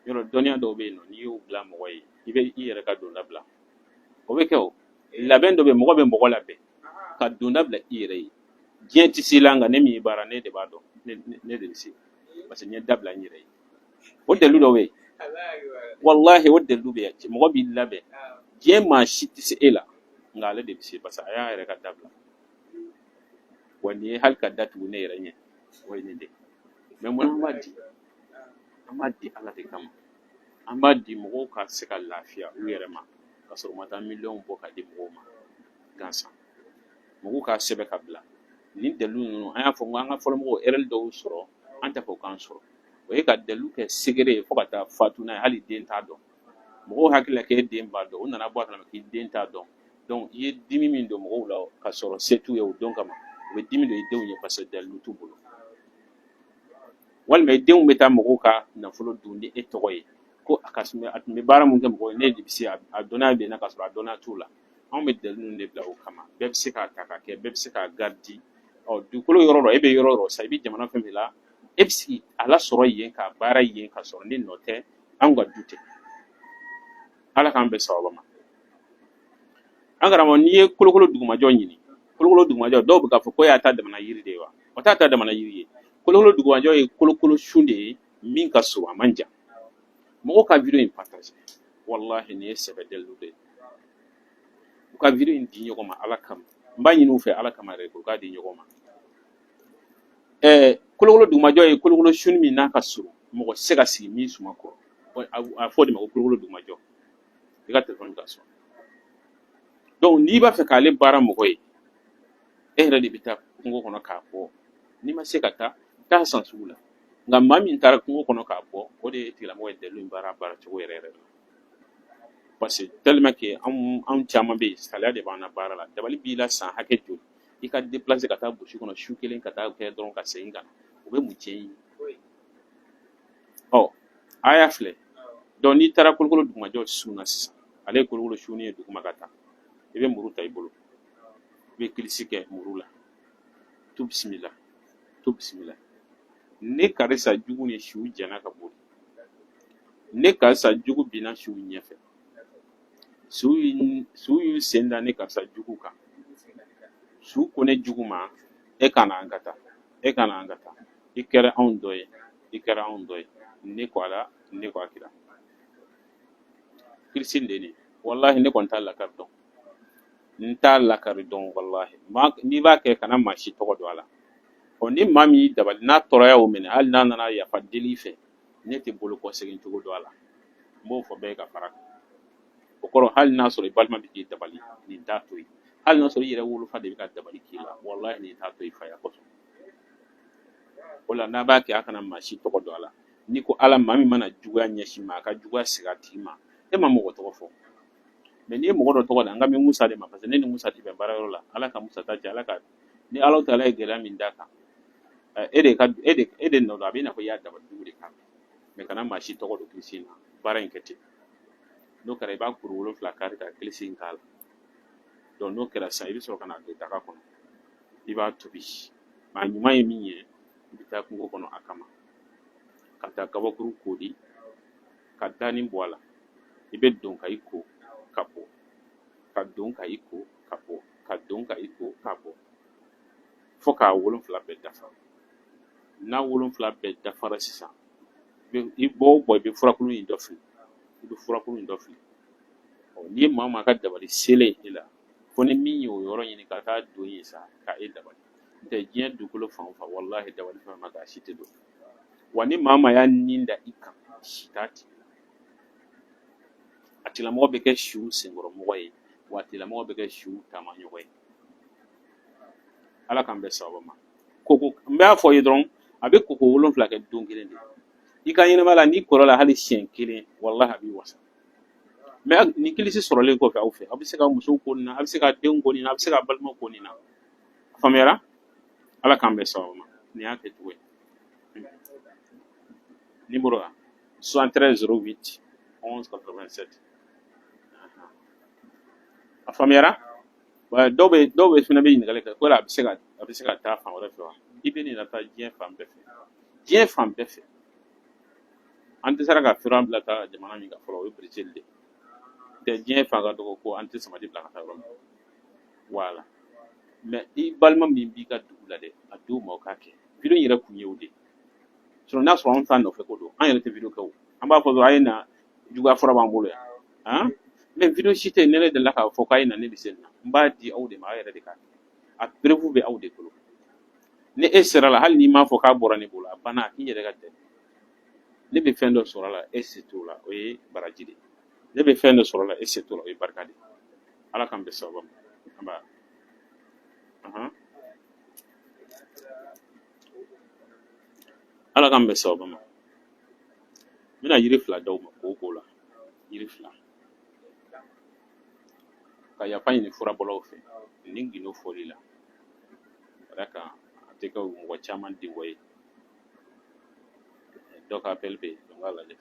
Yɔrɔ dɔnniya dɔw bɛ yen nɔ, n'i y'o bila mɔgɔ ye, i bɛ i yɛrɛ ka donda bila. O bɛ kɛ o labɛn dɔ bɛ yen, mɔgɔ bɛ mɔgɔ labɛn ka donda bila i yɛrɛ ye. Diɲɛ tɛ se la, nka ne min ye baara, ne de b'a dɔn, ne de bɛ se, parce que n ye da bila n yɛrɛ ye. O dalilu dɔ bɛ yen, walahi o dalilu bɛ yen. Mɔgɔ b'i labɛn, diɲɛ maa si tɛ se e la, nka ale de bɛ se, parce que a y'a yɛrɛ ka da bila. Wa nin ye hali ka da tugu ne yɛrɛ ɲɛ, o ye nin de ye. Mais mun an b'a di? An b'a di Ala de kama. An b'a di mɔgɔw ka se ka lafiya u yɛrɛ ma, ka sɔrɔ u ma taa miliyɔnw bɔ ka di mɔgɔw ma gansan. Mɔgɔw k'a sɛbɛn ka bila. Nin dalilu ninnu, an y'a fɔ n ko an ka fɔlɔmɔgɔw erreur dɔw sɔrɔ, an tɛ fɛ o k'an sɔrɔ. O ye ka dalilu kɛ secret ye fo ka taa fatu n'a ye, hali den t'a dɔn. Mɔgɔw hakili la k'e den b'a dɔn, o nana bɔ a kalama k'i den t'a dɔn. Donc i ye dimi min don mɔgɔw la ka sɔrɔ se t'u ye o don kama, u bɛ dimi don i denw ye, parce que dalilu t'u bolo. Walima i denw bɛ taa mɔgɔw ka nafolo dun ni e tɔgɔ ye, ko a ka a tun bɛ baara mun kɛ mɔgɔw ye, ne de bɛ se a dɔnniya bɛ n na, ka sɔrɔ a dɔnniya t'u la. Anw bɛ dalilu ninnu de bila o kama. Bɛɛ bɛ se k'a ta k'a kɛ, bɛɛ bɛ se k'a garidi. Ɔ dugukolo yɔrɔ dɔ, e bɛ yɔrɔ o yɔrɔ sisan, i bɛ jamana fɛn fɛn la, e bɛ se a lasɔrɔ yen k'a baara yen, ka sɔrɔ ni nɔ tɛ, anw ka du tɛ. Ala k'an bɛn sababa ma. An karamɔgɔ, n'i ye kolokolo dugumajɔ ɲini, kolokolo dugumajɔ, dɔw bɛ k'a fɔ ko y'a ta damana yiri de ye wa, o t'a ta damana yiri ye. Kolokolo dugumajɔ ye kolokolo sun de ye min ka surun, a man jan. Mɔgɔw ka vidéo in partage, walahi nin ye sɛbɛ dalilu de ye. U ka vidéo in di ɲɔgɔn ma Ala kama. N b'a ɲini u fɛ Ala kama yɛrɛ, u k'a di ɲɔgɔn ma. Kolokolo dugumajɔ ye kolokolo suni min n'a ka surun, mɔgɔ tɛ se ka sigi min suma kɔrɔ. A fɔ o de ma ko kolokolo dugumajɔ. I ka telefɔni ka sɔn. Donc n'i b'a fɛ k'ale baara mɔgɔ ye, e yɛrɛ de bɛ taa kungo kɔnɔ k'a bɔ. N'i ma se ka taa, taa san sugu la. Nka maa min taara kungo kɔnɔ k'a bɔ, o de ye tigilamɔgɔ ye dalilu in baara cogo yɛrɛ yɛrɛ la. Parce que tellement que anw caman bɛ yen, saliya de b'an na baara la. Dabali b'i la san hakɛ joli, i ka déplacer ka taa burusi kɔnɔ su kelen ka taa kɛ dɔrɔn ka segin ka na, o bɛ mun tiɲɛ i ye? Ɔ, a y'a filɛ. Donc n'i taara kolokolo dugumajɔ sun na sisan, ale ye kolokolo sunni ye duguma ka taa, i bɛ muru ta i bolo, i bɛ kilisi kɛ muru la, tu bisimila, tu bisimila. Ne karisa jugu ni su jɛna ka boli, ne karisa jugu binna su ɲɛfɛ, su y'u sen da ne karisa jugu kan, su ko ne jugu ma, e ka na an ka taa, e ka na an ka taa, i kɛra anw dɔ ye, i kɛra anw dɔ ye, ne ko ala, ne ko a kira. Kilisi de nin, walahi ne kɔni t'a lakari dɔn, n t'a lakari dɔn walahi. N'i b'a kɛ, kana maa si tɔgɔ don a la. Ɔ, ni maa min y'i dabali n'a tɔɔrɔya y'o minɛ, hali n'a nana yafa deli fɛ, ne tɛ bolo kɔ segin cogo don a la. N b'o fɔ bɛɛ ye ka fara kan. O kɔrɔ, hali n'a sɔrɔ i balima bɛ k'i dabali, nin t'a to yen. Hali n'a sɔrɔ i yɛrɛ wolofa de bɛ ka dabali k'i la, walahi nin t'a to i faya kosɔn. O la n'a b'a kɛ, a kana maa si tɔgɔ don a la. N'i ko ala, maa min mana juguya ɲɛsin ma, a ka juguya segin a tigi ma, e ma mɔgɔ tɔgɔ fɔ. Mais n'i ye mɔgɔ dɔ tɔgɔ da, n ka bɛ Musa de ma, parce que ne ni Musa tɛ bɛn baarayɔrɔ la. Ala ka Musa ta cɛ, ala ka ni Ala ta, ala ye gɛlɛya min d'a kan, e de ka e de e de nɔ don. A bɛ i n'a fɔ i y'a dabali jugu de kan. Mais kana maa si tɔgɔ don kilisi in na. Baara in kɛ ten. N'o kɛra, i b'a kuru 7 kari ka kilisi in k'a la. Donc n'o kɛra sisan, i bɛ sɔrɔ ka na don daga kɔnɔ, i b'a tobi. Maa ɲuman ye min ye, i bɛ taa kungo kɔnɔ a kama, ka taa kabakuru kori ka dani bɔ a la. I bɛ don ka i ko ka bɔ, ka don ka i ko ka bɔ, ka don ka i ko ka bɔ, fo k'a 7 bɛɛ dafa. N'a 7 bɛɛ dafara sisan, i bɔ o bɔ, i bɛ furakulu in dɔ fili, i bɛ furakulu in dɔ fili. Ɔ, n'i ye maa o maa ka dabali selen e la, fo ni min y'o yɔrɔ ɲini ka taa don yen sa ka e dabali. N'o tɛ diɲɛ dugukolo fan o fan, walahi dabali fɛn ma kɛ, a si tɛ don. Wa ni maa o maa y'a nin da i kan, si t'a tigi la. A tigilamɔgɔ bɛ kɛ siw senkɔrɔmɔgɔ ye, wa a tigilamɔgɔ bɛ kɛ siw taamaɲɔgɔn ye. Ala k'an bɛn sababa ma. Koko, n b'a fɔ ye dɔrɔn, a bɛ koko 7 kɛ don kelen de. I ka ɲɛnamaya la, n'i kɔrɔ la hali siɲɛ kelen, walahi a b'i wasa. Mais ni kilisi sɔrɔlen kɔfɛ aw fɛ, aw bɛ se ka musow ko nin na, a bɛ se ka denw ko nin na, a bɛ se ka balimaw ko nin na. A faamuyara? Ala k'an bɛn sababa ma. Nin y'a kɛcogo ye. Numéro 73 08 11 87. A faamuyara? Dɔw bɛ fana bɛ ɲininkali kɛ ko a bɛ se ka taa fan wɛrɛ fɛ wa? I bɛ nin na taa diɲɛ fan bɛɛ fɛ, diɲɛ fan bɛɛ fɛ. An tɛ sera ka fura bila taa jamana min kan fɔlɔ, o ye Brésil de tɛ. Diɲɛ fan ka dɔgɔ ko an tɛ samadi bila ka taa yɔrɔ min. Voilà. Mais i balima min b'i ka dugu la dɛ, a d'o ma o k'a kɛ. Vidéo in yɛrɛ kun ye o de ye. Sinon n'a sɔrɔ anw t'a nɔfɛ ko don, an yɛrɛ tɛ vidéo kɛ o. An b'a fɔ dɔrɔn a ye na, juguya fura b'an bolo yan. Han, mais vidéo si tɛ yen ne delila k'a fɔ k'a ye na, ne bɛ se nin na. N b'a di aw de ma, aw yɛrɛ de k'a kɛ. A preuve bɛ aw de bolo. Ni e sera la, hali n'i m'a fɔ k'a bɔra ne bolo, a banna, a k'i yɛrɛ ka dɛmɛ. Ne bɛ fɛn dɔ sɔrɔ a la, e se t'o la, o ye baraji de ye. Ne bɛ fɛn dɔ sɔrɔ a la, e se t'o la, o ye barika de ye. Ala k'an bɛn sababa ma. An b'a ahan. Ala k'an bɛn sababa ma. N bɛna yiri 2 d'aw ma k'o la. Yiri 2. Ka yafa ɲini furabɔlaw fɛ ni gindo fɔli la. Ka d'a kan a tɛ kɛ mɔgɔ caman denkɔ ye. Dɔ ka appel bɛ yen, donc n k'a lajɛ.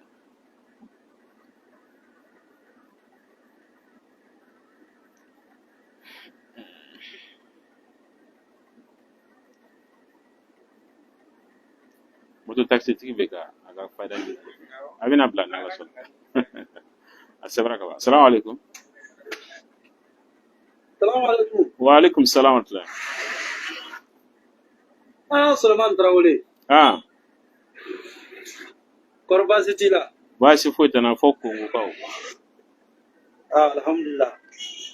Moto taxi tigi bɛ ka a ka fayida ɲini. A bɛna bila n'Ala sɔnna. A sɛbɛnna ka ban. Salamu alaikum. Salamu alaikum. Wa alaikum salam wa rahmatullah. Ah, Suleiman Traoré. Ah, Kɔri baasi t'i la? Baasi foyi tɛ n na fo Kongokaw. Ah, alhamdulillah.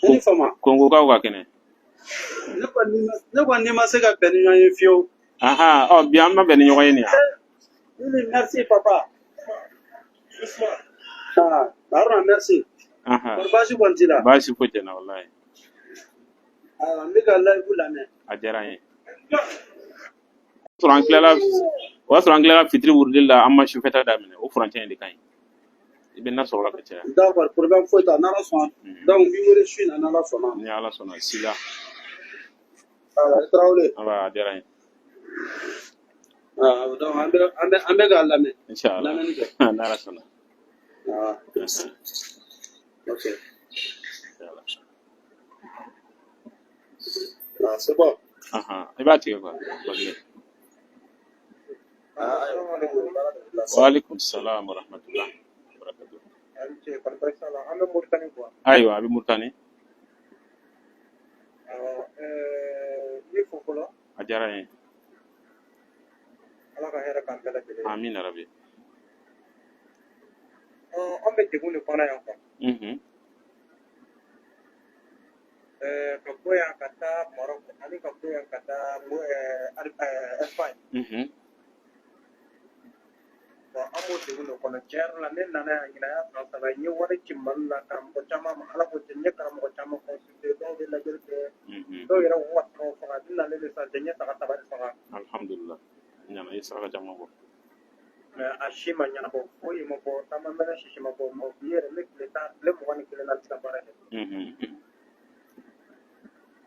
Ne ni fama. Kongokaw ka kɛnɛ. Ne kɔni ne kɔni ma se ka bɛn ni ɲɔgɔn ye fiyewu. Aha, ɔ bi an ma bɛn ni ɲɔgɔn ye nin yan. Oui, merci papa. Ah, Haruna, merci. Aha. Kɔri baasi kɔni t'i la? Baasi foyi tɛ n na walayi. Ayiwa, n bɛ ka live lamɛn. A diyara n ye. Sɔrɔ an tilala, o y'a sɔrɔ an tilala fitiri wurudili la, an ma sufɛta daminɛ, o furancɛ in de ka ɲi. I bɛ na sɔrɔ la ka caya. D'accord, problème foyi t'a, n'Ala sɔnna. Donc n b'i wele su in na n'Ala sɔnna. Ni Ala sɔnna, sila. Ayiwa, i Tarawele. An a diyara n ye. Ah, donc an bɛ k'a lamɛn. Inshallah. Lamɛnni kɛ. N'Ala sɔnna. Ah, ok. Inshallah. Ah, c'est bon. Ahan, i b'a tigɛ quoi. Parce Ah, ayiwa, baara de bila wa sisan. alaikum salam wa rahmatullah wa barakatuh. An ce kɔni baasi t'a la, an bɛ Moritani quoi. Ayiwa, a bɛ Murutani. Awɔ, n b'i fo fɔlɔ. A diyara n ye. Ala ka hɛrɛ k'an bɛɛ lajɛlen ye. Amin rabi. An bɛ degun de kɔnɔ yan quoi. Ka bɔ yan ka taa Maroc ani ka bɔ yan ka taa Espagne. Bon, an b'o degun de kɔnɔ tiɲɛ yɛrɛ la. Ne nana yan, ɲinan y'a san 3 ye. N ye wari ci Mali la karamɔgɔ caman ma, Ala ko cɛn, n ye karamɔgɔ caman consulter, dɔw bɛ lajɛli kɛ, dɔw yɛrɛ k'u ka sagaw faga. Ne nalen de sisan cɛ, n ye saga saba de faga. Alhamdulillah. Ɲana, i ye saraka caman bɔ. Mais a si ma ɲɛnabɔ, foyi ma bɔ, taama mɛnɛ sisi ma bɔ. Mais bi yɛrɛ, ne tile 10, tile 21 na, n tɛ ka baara kɛ.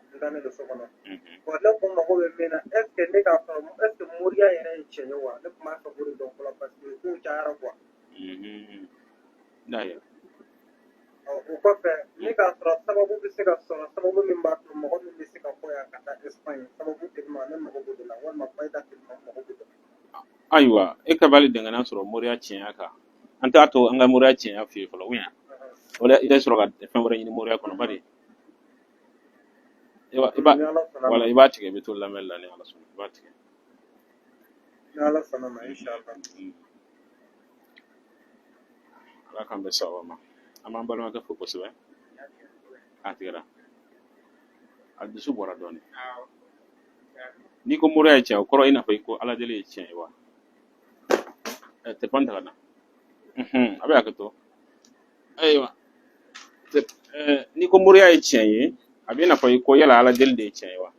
N dalen don so kɔnɔ. Bon, ne kun mago bɛ min na, est ce que ne k'a sɔrɔ, est ce que moriya yɛrɛ ye tiɲɛ ye wa? Ne tun b'a fɛ k'o de dɔn fɔlɔ, parce que kow cayara quoi. D'ailleurs. Ɔ, o kɔfɛ, ne k'a sɔrɔ sababu bɛ se ka sɔrɔ, sababu min b'a to mɔgɔ min bɛ se ka bɔ yan ka taa Espagne, sababu teliman, ne mago b'o de la, walima fayida teliman, n mago b'o de la. Ayiwa, e ka bali dɛngɛnɛ sɔrɔ moriya tiɲɛya kan. An t'a to an ka moriya tiɲɛya f'i ye fɔlɔ, ou bien o la i tɛ sɔrɔ ka fɛn wɛrɛ ɲini moriya kɔnɔ, bari i b'a i b'a Ni Ala sɔnna wala ma. i b'a tigɛ, i bɛ to lamɛnni la ni Ala sɔnna, i b'a tigɛ. Ni Ala sɔnna ma, inshallah. Ala k'an bɛn sababa ma. An b'an balimakɛ fo kosɛbɛ. A tigɛra, a dusu bɔra dɔɔnin. N'i ko moriya ye tiɲɛ, o kɔrɔ i n'a fɔ i ko ala deli ye tiɲɛ ye wa? Ɛ, telefɔni ta ka na. A bɛ hakɛ to. Ayiwa, n'i ko moriya ye tiɲɛ ye, a bɛ i n'a fɔ i ko yala ala deli de ye tiɲɛ ye wa?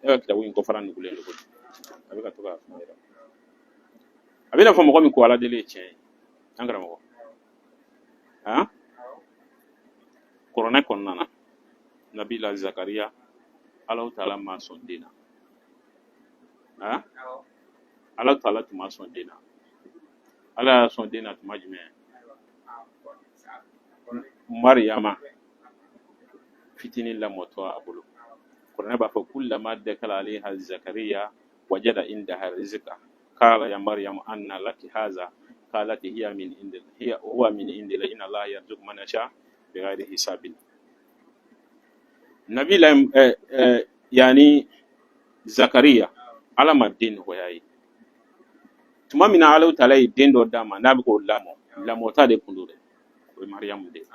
E ka kitabu in kɔfara nugulen don kojugu, a bɛ ka to k'a fɛn yɛrɛ. A bɛ i n'a fɔ mɔgɔ min ko ala deli ye tiɲɛ ye, an karamɔgɔ, han, kuranɛ kɔnɔna na, nabila Zakariya, Alahu taala ma sɔn den na. Han, Ala taala tun ma sɔn den na. Ala y'a sɔn den na tuma jumɛn? Mariyama fitinin lamɔtɔ a bolo. Kuranɛ b'a fɔ kullama dakala alayha Zakariya wajada indaha rizqa qala ya Maryam anna laki haza qalat hiya min indil hiya huwa min indillah inna Allaha yarzuqu man yasha bighairi hisabin. Nabila yani Zakariya, Ala ma den nɔgɔya ye. Tuma min na Ala taala ye den dɔ d'a ma, n'a bɛ k'o lamɔ, lamɔta de kun don dɛ, o ye Mariyamu de ye.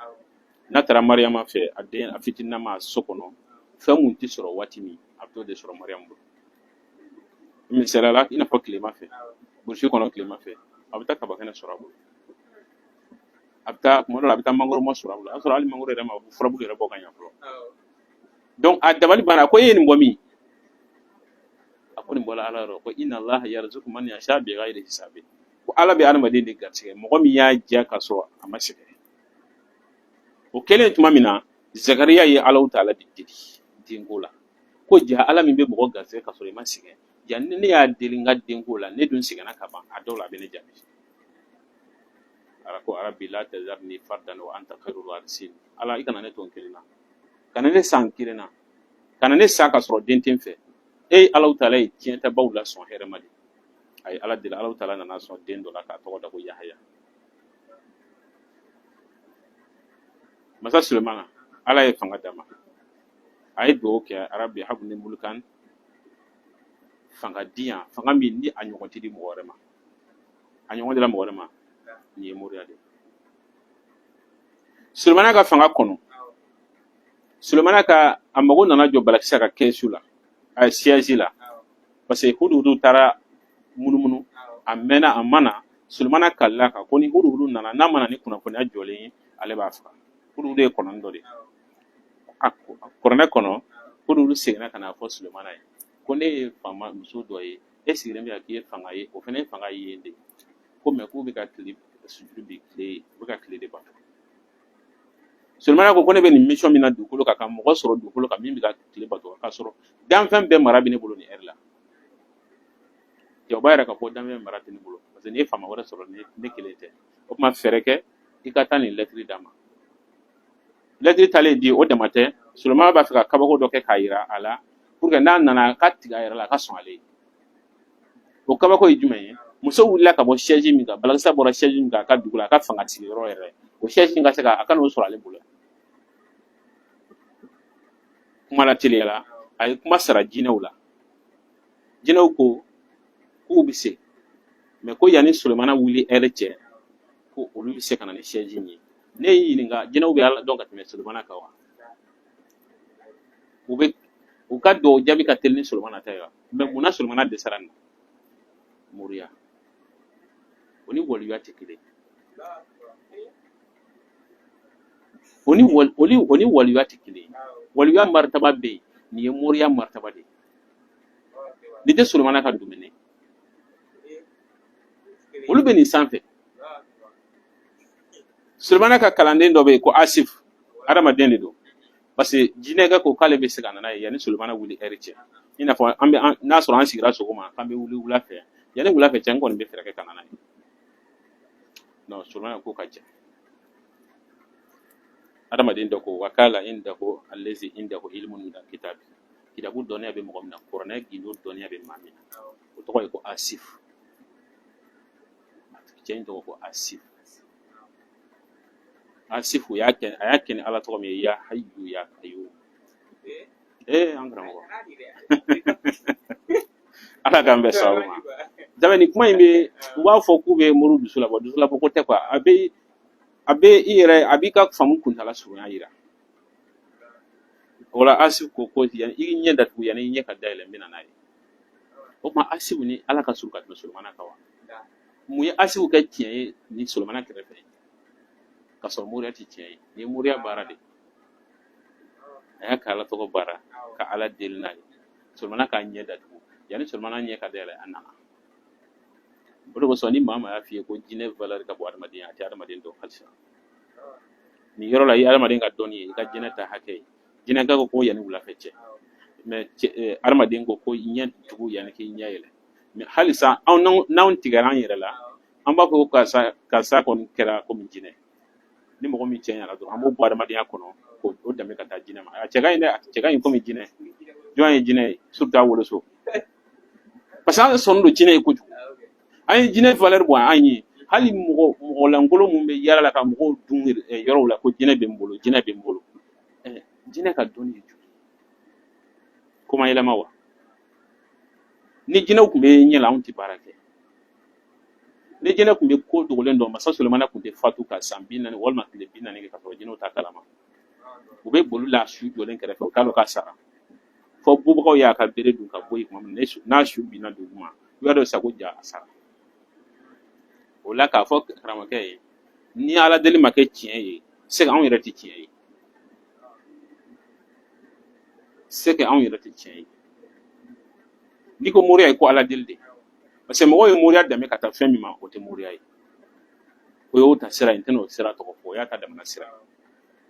N'a taara Mariyama fɛ, a den a fitininama so kɔnɔ, fɛn mun tɛ sɔrɔ waati min, a bɛ t'o de sɔrɔ Mariyamu bolo. Misaliya la, i n'a fɔ tilema fɛ, burusi kɔnɔ, tilema fɛ, a bɛ taa kabakɛnɛ sɔrɔ a bolo, a bɛ taa tuma dɔ la, a bɛ taa mangoro ma sɔrɔ a bolo, a y'a sɔrɔ hali mangoro yɛrɛ ma furabulu yɛrɛ bɔ ka ɲɛ fɔlɔ. Donc a dabali banna, ko e ye nin bɔ min? A ko nin bɔra Ala yɔrɔ, ko inna Allaha yarzuqu man yasha bighayri hisabi, ko Ala bɛ adamaden de garisɛgɛ mɔgɔ min y'a diya ka sɔrɔ a ma sɛgɛn. O kɛlen tuma min na, Zakariya ye Alahu taala de deli denko la, ko ja Ala min bɛ mɔgɔ garisɛgɛ ka sɔrɔ i ma sɛgɛn, ja ni ne y'a deli n ka denko la, ne dun sɛgɛnna ka ban, a dɔw la a bɛ ne jaabi. Ala ko rabbi la tazarni fardan wa anta khairul warisin, Ala i kana ne to n kelen na, kana ne sa n kelen na, kana ne sa ka sɔrɔ den tɛ n fɛ. E Alahu taala ye tiɲɛtabaw la sɔn hɛrɛma de. A ye Ala deli, Alahu taala nana sɔn den dɔ la k'a tɔgɔ da ko Yahaya. Masa Sulemana, Ala ye fanga d'a ma, a ye dugawu kɛ rabbi habli mulkan, fanga di yan, fanga min ni a ɲɔgɔn tɛ di mɔgɔ wɛrɛ ma, a ɲɔgɔn dira mɔgɔ wɛrɛ ma. Nin ye moriya de ye. Sulemana ka fanga kɔnɔ, Sulemana ka a mago nana jɔ Balakisa ka kɛsu la, a siège la. Parce que huduhudu taara munumunu, a mɛnna, a ma na. Sulemana kalila kan ko ni huduhudu nana, n'a ma na ni kunnafoniya jɔlen ye, ale b'a faga. Huduhudu ye kɔnɔni dɔ de ye. A kuranɛ kɔnɔ, huduhudu seginna ka n'a fɔ Sulemana ye ko ne ye faama muso dɔ ye, e sigilen bɛ yan k'i ye fanga ye, o fana ye fanga ye de, ko mɛ k'u bɛ ka tile sujuru bi tile, u bɛ ka tile de bato. Sulemana ko ko ne bɛ nin mission min na dugukolo kan, ka mɔgɔ sɔrɔ dugukolo kan min bɛ ka tile bato, k'a sɔrɔ danfɛn bɛɛ mara bɛ ne bolo nin ɛri la. Ja, o b'a yira k'a fɔ danfɛn mara tɛ ne bolo, parce que n'i ye faama wɛrɛ sɔrɔ, ne kelen tɛ. O tuma fɛɛrɛ kɛ i ka taa nin lɛtiri d'a ma. Lɛtiri taalen di, o dama tɛ, Sulemana b'a fɛ ka kabako dɔ kɛ k'a yira a la pour que n'a nana a ka tigɛ a yɛrɛ la, a ka sɔn ale ye. O kabako ye jumɛn ye? Muso wulila ka bɔ siège min kan, Balakisa bɔra siège min kan a ka dugu la, a ka fanga sigiyɔrɔ yɛrɛ, o siège in ka se ka a ka n'o sɔrɔ ale bolo. Kuma la teliya la, a ye kuma sara jinɛw la. Jinɛw ko k'u bɛ se, mɛ ko yanni Sulemana wuli ɛri cɛ, ko olu bɛ se ka na ni siège in ye. Ne y'i ɲininka, jinɛw bɛ Ala dɔn ka tɛmɛ Sulemana kan wa? U bɛ u ka dugawu jaabi ka teli ni Sulemana ta ye wa? Mɛ munna Sulemana dɛsɛra nin na? Moriya o ni waliyuya tɛ kelen, o ni waliyuya tɛ kelen. Waliyuya maritaba bɛ yen, nin ye moriya maritaba de ye. Nin tɛ Sulemana ka dumuni, olu bɛ nin sanfɛ. Sulemana ka kalanden dɔ bɛ yen ko Asif, adamaden de don, parce que jinɛkɛ ko k'ale bɛ se ka na n'a ye yanni Sulemana wuli ɛri cɛ. I n'a fɔ an bɛ n'a sɔrɔ an sigira sɔgɔma k'an bɛ wuli wula fɛ, yanni wula fɛ cɛ, n kɔni bɛ fɛɛrɛ kɛ ka na n'a ye. Non, Sulemana ko ka jan. Adamaden dɔ ko wakala indahu allazi indahu ilmun min alkitab, kitabu dɔnniya bɛ mɔgɔ min na, kuranɛ gindo dɔnniya bɛ maa min na, o tɔgɔ ye ko Asif. Cɛ in tɔgɔ ko Asif. Asif y'a kɛ, a y'a kɛ ni Ala tɔgɔ min ye, ya hayyu ya qayyum. Ee, an karamɔgɔ, Ala k'an bɛn sababu ma. Dabe nin kuma in bɛ, u b'a fɔ k'u bɛ moriw dusu labɔ, dusu labɔ ko tɛ quoi. A bɛ i yɛrɛ, a b'i ka faamu kuntala surunya yira. O la Asif ko yanni i ɲɛ datugu, yanni i ɲɛ ka dayɛlɛ, n bɛ na n'a ye. O tuma Asif ni Ala ka surun ka tɛmɛ Sulemana kan wa? Mun ye Asif kɛ tiɲɛ ye ni Sulemana kɛrɛfɛ, ka sɔrɔ moriya tɛ tiɲɛ ye? Nin ye moriya baara de ye. A y'a ka Ala tɔgɔ baara ka Ala deli n'a ye. Sulemana k'a ɲɛ datugu, yanni Sulemana ɲɛ ka dayɛlɛ, a nana. O de kosɔn ni maa maa y'a f'i ye ko jinɛ valeur ka bon adamadenya, a tɛ adamaden dɔn halisa. Nin yɔrɔ la, i ye adamaden ka dɔnni ye, i ka jinɛ ta hakɛ ye. Jinɛkɛ ko ko yanni wulafɛ cɛ, mɛ adamaden ko ko ɲɛ tugu yanni k'i ɲɛ yɛlɛ. Mɛ halisa anw n'anw tigɛra an yɛrɛ la, an b'a fɔ ko karisa, karisa kɔni kɛra komi jinɛ. Ni mɔgɔ min cɛ ɲɛna dɔrɔn, an b'o bɔ adamadenya kɔnɔ k'o danbe ka taa jinɛ ma. A cɛ ka ɲi dɛ, a cɛ ka ɲi komi jinɛ. Jɔn ye jinɛ ye? Surtout a woloso, parce que an sɔnnen don jinɛ ye kojugu. An ye jinɛ valeur bɔ an ye. Hali mɔgɔ mɔgɔlankolon mun bɛ yaala la ka mɔgɔw dun yɔrɔw la ko jinɛ bɛ n bolo, jinɛ bɛ n bolo. Jinɛ ka dɔnni ye joli ko ma yɛlɛma wa? Ni jinɛw tun bɛ ɲɛ la, anw tɛ baara kɛ. Ni jinɛ tun bɛ ko dogolen dɔn, masa Sulemana tun tɛ fatu ka san 40 walima tile 40 kɛ ka sɔrɔ jinɛw t'a kalama. U bɛ boli la su jɔlen kɛrɛfɛ, u t'a dɔn k'a sara, fɔ bubagaw y'a ka bere dun ka bɔ yen tuma min n'a su binna duguma, i b'a dɔn sa ko ja, a sara. O la k'a fɔ karamɔgɔkɛ ye, ni Ala deli ma kɛ tiɲɛ ye, c'est que anw yɛrɛ tɛ tiɲɛ ye, c'est que anw yɛrɛ tɛ tiɲɛ ye. N'i ko moriya ye ko Ala deli de, parce que mɔgɔw ye moriya danbe ka taa fɛn min ma, o tɛ moriya ye. O y'o ta sira ye, n tɛna o sira tɔgɔ fɔ, o y'a ta damana sira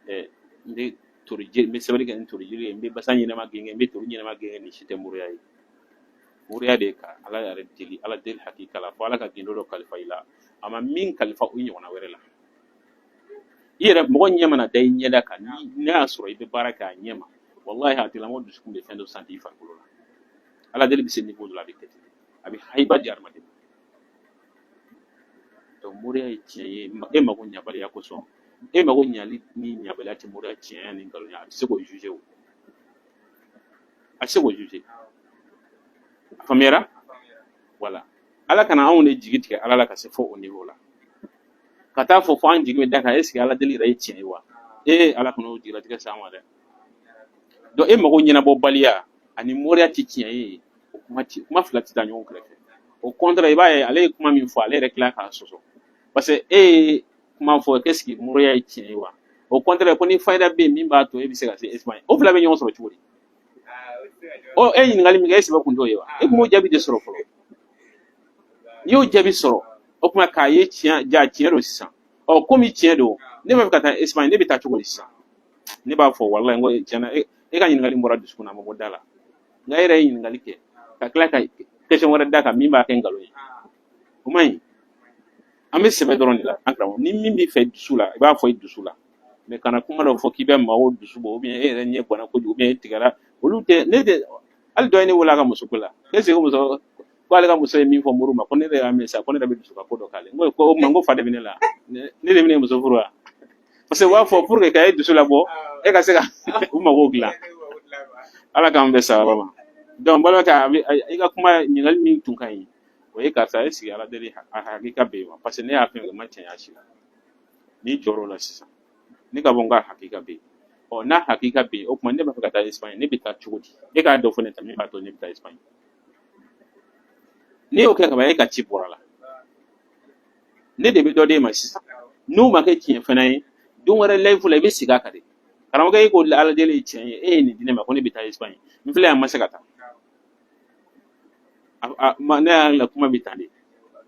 ye. N bɛ tori jiri, n bɛ sɛbɛnni kɛ ni tori jiri ye, n bɛ basa ɲɛnama gɛngɛ, n bɛ tori ɲɛnama gɛngɛ, nin si tɛ moriya ye. Moriya de ye ka Ala yɛrɛ deli, Ala deli hakika la, fo Ala ka gindo dɔ kalifa i la, a ma min kalifa o ɲɔgɔnna wɛrɛ la. I yɛrɛ mɔgɔ ɲɛ mana da i ɲɛda kan, ni n'a y'a sɔrɔ i bɛ baara kɛ a ɲɛ ma, walahi a tigilamɔgɔ dusukun bɛ fɛn dɔ santi i farikolo la. Ala deli bɛ se niveau dɔ la, a bɛ kɛ ten, a bɛ hayiba di adamaden ma. Donc moriya ye tiɲɛ ye e mago ɲabaliya kosɔn. E mago ɲali ni ɲabaliya tɛ moriya tiɲɛ ni nkalon ye. A tɛ se k'o juger, o a tɛ se k'o juger. A faamuyara? Wala Ala kana anw de jigi tigɛ Ala la ka se fo o niveau la, ka taa fɔ fo an jigi bɛ da kan, est ce que Ala deli yɛrɛ ye tiɲɛ ye wa? Ee, Ala kana o jigilatigɛ s'an ma dɛ. Donc e mago ɲɛnabɔbaliya ani moriya tɛ tiɲɛ ye, o Kuma ti, kuma fila tɛ taa ɲɔgɔn kɛrɛfɛ. Au contraire, i b'a ye ale ye kuma min fɔ, ale yɛrɛ tila k'a sɔsɔ, parce que e ye kuma fɔ, qu'est-ce que moriya ye tiɲɛ ye wa? Au contraire, ko ni fayida bɛ yen min b'a to e bɛ se ka se Espagne, o fila bɛ ɲɔgɔn sɔrɔ cogo di? Ɔ, e ye ɲininkali min kɛ, e sɛbɛ kun t'o ye wa? E kun b'o jaabi de sɔrɔ fɔlɔ. N'i y'o jaabi sɔrɔ, o tuma k'a ye tiɲɛ ja, tiɲɛ don sisan. Ɔ, komi tiɲɛ don, ne b'a fɛ ka taa Espagne, ne bɛ taa cogo di sisan? Ne b'a fɔ walayi, n ko tiɲɛna, e ka ɲininkali bɔra dusukun na, a ma bɔ da la. Nka e yɛrɛ ye ɲininkali kɛ ka tila ka question wɛrɛ d'a kan min b'a kɛ nkalon ye, o man ɲi. An bɛ sɛbɛ dɔrɔn de la, an karamɔgɔ. Ni min b'i fɛ dusu la, i b'a fɔ i dusu la, mais kana kuma dɔ fɔ k'i bɛ maaw dusu bɔ, ou bien e yɛrɛ ɲɛ ganna kojugu, ou bien e tigɛra olu tɛ. Ne tɛ hali dɔ ye ne wele a ka musoko la, est ce que muso ko ale ka muso ye min fɔ muru ma, ko ne de y'a mɛn sa, ko ne yɛrɛ bɛ dusu ka ko dɔ k'ale. N ko o tuma, n ko fa de bɛ ne la, ne de bɛ ne muso furu wa? Parce que u b'a fɔ pour que ka e dusu labɔ, e ka se ka u mago dilan. Ala k'an bɛn sababa ma. Donc balimakɛ, a bɛ i ka kuma ɲininkali min tun ka ɲi, o ye karisa e sigi ala deli, a hakika bɛ yen wa? Parce que ne y'a fɛn fɛn ma tiɲɛ si la, n'i jɔr'o la sisan, ne ka bɔ n ka hakika bɛ yen. Ɔ, n'a hakika bɛ yen, o tuma ne b'a fɛ ka taa Espagne, ne bɛ taa cogo di? E k'a dɔn fɔ ne ta min b'a to ne bɛ taa Espagne. N'i y'o kɛ ka ban, e ka ci bɔra la. Ne de bɛ dɔ d'e ma sisan, n'o ma kɛ tiɲɛ fana ye, don wɛrɛ live la, i bɛ segin a kan de. Karamɔgɔkɛ, e ko ala deli ye tiɲɛ ye, e ye nin di ne ma ko ne bɛ taa Espagne, n filɛ yan, n ma se ka taa. Ne y'a la kuma bɛ tan de.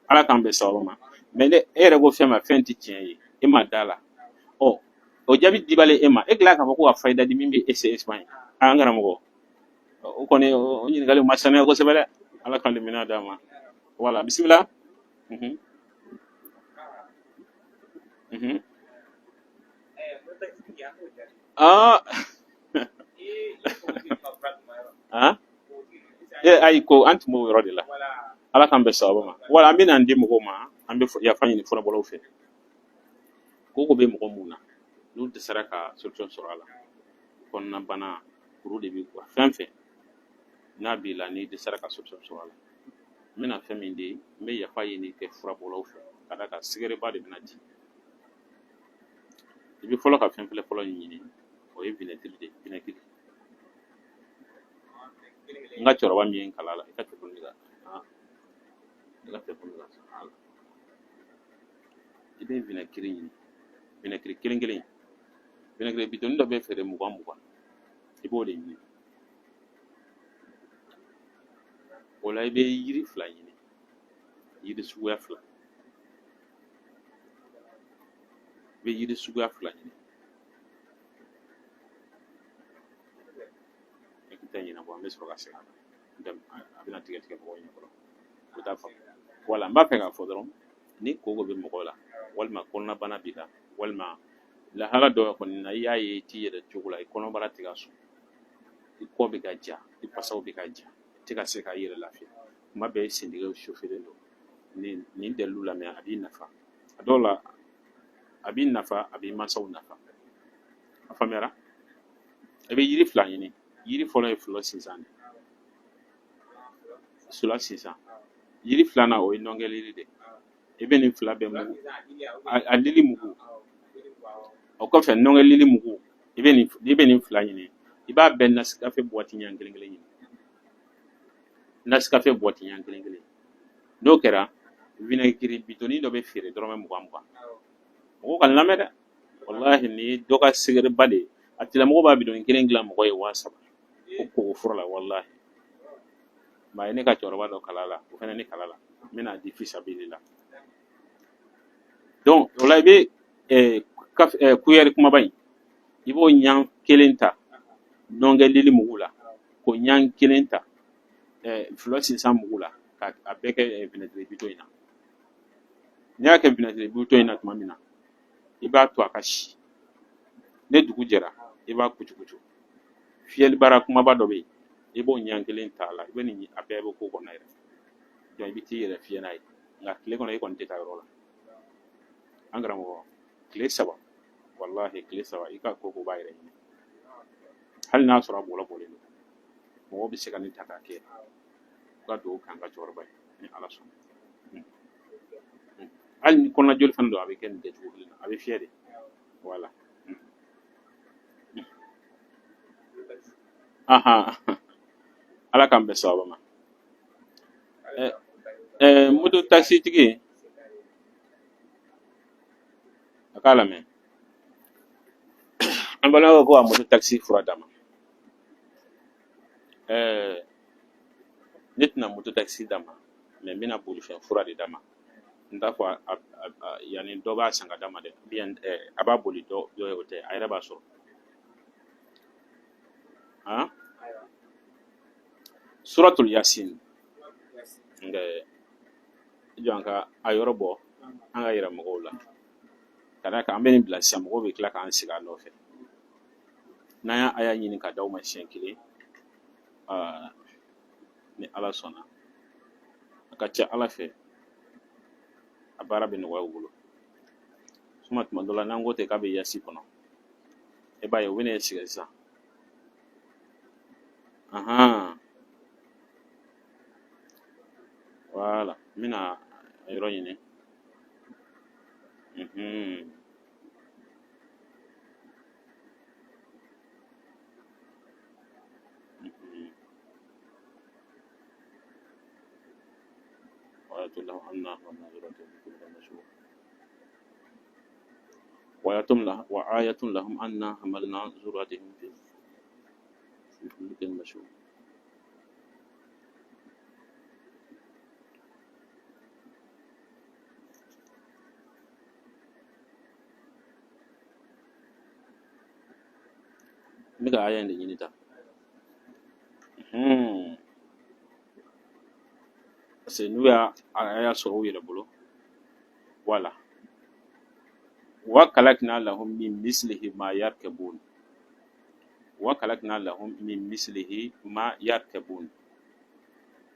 Ala k'an bɛn sababu ma. Mais ne e yɛrɛ ko fɛn ma, fɛn tɛ tiɲɛ ye, e ma da la. Ɔ, o jaabi dibalen e ma, e tila k'a fɔ ko ka fayida di min bɛ e se Espagne. An karamɔgɔ, o kɔni, o ɲininkali ma sanuya kosɛbɛ dɛ. Ala k'an limaniya d'a ma. Wala, bisimila. Ah ah, e ayi, ko an tun b'o yɔrɔ de la. Ala k'an bɛn sababu ma. Wala, an bɛna an di mɔgɔw ma, an bɛ yafa ɲini furabɔlaw fɛ. Ko ko bɛ mɔgɔ mun na, n'u dɛsɛra ka solution sɔrɔ a la, kɔnɔnabana, kuru de bɛ fɛn fɛn n'a b'i la, n'i dɛsɛra ka solution sɔrɔ a la, n bɛna fɛn min di, n bɛ yafa ɲini kɛ furabɔlaw fɛ, ka d'a kan sigɛrɛba de bɛna di. I bɛ fɔlɔ ka fɛn filɛ fɔlɔ ɲini, o ye vinaigre de ye, vinaigre. N ka cɛkɔrɔba min ye n kalan a la, i ka telefɔni ka, i ka telefɔni ka, i bɛ vinaigre ɲini, vinaigre kelen kelen, vinaigre bitɔni dɔ bɛ feere 20 20, i b'o de ɲini. O la, i bɛ yiri fila ɲini, yiri suguya fila, i bɛ yiri suguya fila ɲini. E tɛ ɲinɛ bɔ, an bɛ sɔrɔ ka segin a kan. A bɛna tigɛ tigɛ mɔgɔw ɲɛ kɔrɔ, o t'a faamu. Wala, n b'a fɛ k'a fɔ dɔrɔn, ni koko bɛ mɔgɔ la, walima kɔnɔnabana b'i la, walima lahala dɔ kɔni na, i y'a ye i t'i yɛrɛ cogo la, i kɔnɔbara tɛ ka sɔn, i kɔ bɛ ka ja, i fasaw bɛ ka ja, i tɛ ka se ka i yɛrɛ lafiya, kuma bɛɛ i sentigɛw sofelen don, nin dalilu lamɛn, a b'i nafa. A dɔw la a b'i nafa, a b'i mansaw nafa. A faamuyara? I bɛ yiri fila ɲini. Yiri fɔlɔ ye fulɔ sinsan de, fulɔ sinsan. Yiri filanan, o ye nɔnkɛ yiri de. I bɛ nin fila bɛɛ mugu, a lili mugu. O kɔfɛ, nɔnkɛ lili mugu, i bɛ nin fila ɲini. I b'a bɛɛ Nescafé boîte ɲɛ kelen kelen ɲini, Nescafé boîte ɲɛ kelen kelen. N'o kɛra, vinaigre bitɔni dɔ bɛ feere dɔrɔmɛ 20 20. Mɔgɔw ka lamɛn dɛ, walahi, nin ye dɔ ka secret ba de ye. A tigilamɔgɔ b'a bidɔni kelen dilan mɔgɔ ye 3000 ko koko fura la. Walahi, maa ye ne ka cɛkɔrɔba dɔ kala la, o fana ne kala la, n bɛna di fisabili la. Donc o la, i bɛ cuillère kumaba in, i b'o ɲan kelen ta nɔnkɛ lili mugu la, k'o ɲan kelen ta fulɔ sinsan mugu la, ka a bɛɛ kɛ vinaigre bitɔn in na. N'i y'a kɛ vinaigre bitɔn in na tuma min na, i b'a to a ka si. Ne dugu jɛra, i b'a kucukucu. Fiyɛli bara kumaba dɔ bɛ yen, i b'o ɲan kelen ta a la, i bɛ nin a bɛɛ bɛ k'o kɔnɔ yɛrɛ. Donc i bɛ t'i yɛrɛ fiyɛ n'a ye, nka tile kɔnɔ i kɔni tɛ taa yɔrɔ la. An karamɔgɔ, tile 3, walahi, tile 3, i ka ko b'a yɛrɛ ɲini. Hali n'a sɔrɔ a bɔlɔ bɔlen don, mɔgɔw bɛ se ka nin ta k'a kɛ. U ka dugawu kɛ an ka cɛkɔrɔba ye, ni Ala sɔnna. Hali ni kɔnɔna joli fana don, a bɛ kɛ nin kɛcogo kelen na, a bɛ fiyɛ de. Wala, ahan, Ala k'an bɛn sababa ma. Moto takisitigi a k'a lamɛn. An balimakɛ ko ka moto takisi fura d'a ma. Ne tɛna moto takisi d'a ma, mais n bɛna bolifɛn fura de d'a ma. N t'a fɔ yanni dɔ b'a san ka d'a ma dɛ, bien a b'a boli dɔ dɔ ye, o tɛ, a yɛrɛ b'a sɔrɔ. Han, suratul yasin, nka jɔ an ka a yɔrɔ bɔ, an ka yira mɔgɔw la, ka d'a kan an bɛ nin bila sisan, mɔgɔw bɛ tila k'an sigi a nɔfɛ. N'an y'a aya ɲini ka d'aw ma siɲɛ kelen, ni Ala sɔnna, a ka ca Ala fɛ a baara bɛ nɔgɔya u bolo. Suma tuma dɔ la n'an ko ten k'a bɛ yasi kɔnɔ, e b'a ye u bɛ n'e sigi sisan. Ahan, voilà, n bɛna a yɔrɔ ɲini. وآية لهم أنا حملنا ذريتهم في الفلك المشحون. N bɛ ka aya in de ɲini tan. Parce que n'u y'a aya sɔrɔ u yɛrɛ bolo, wala wa kalakna lahum min mislihi ma yarkabun, wa kalakna lahum min mislihi ma yarkabun,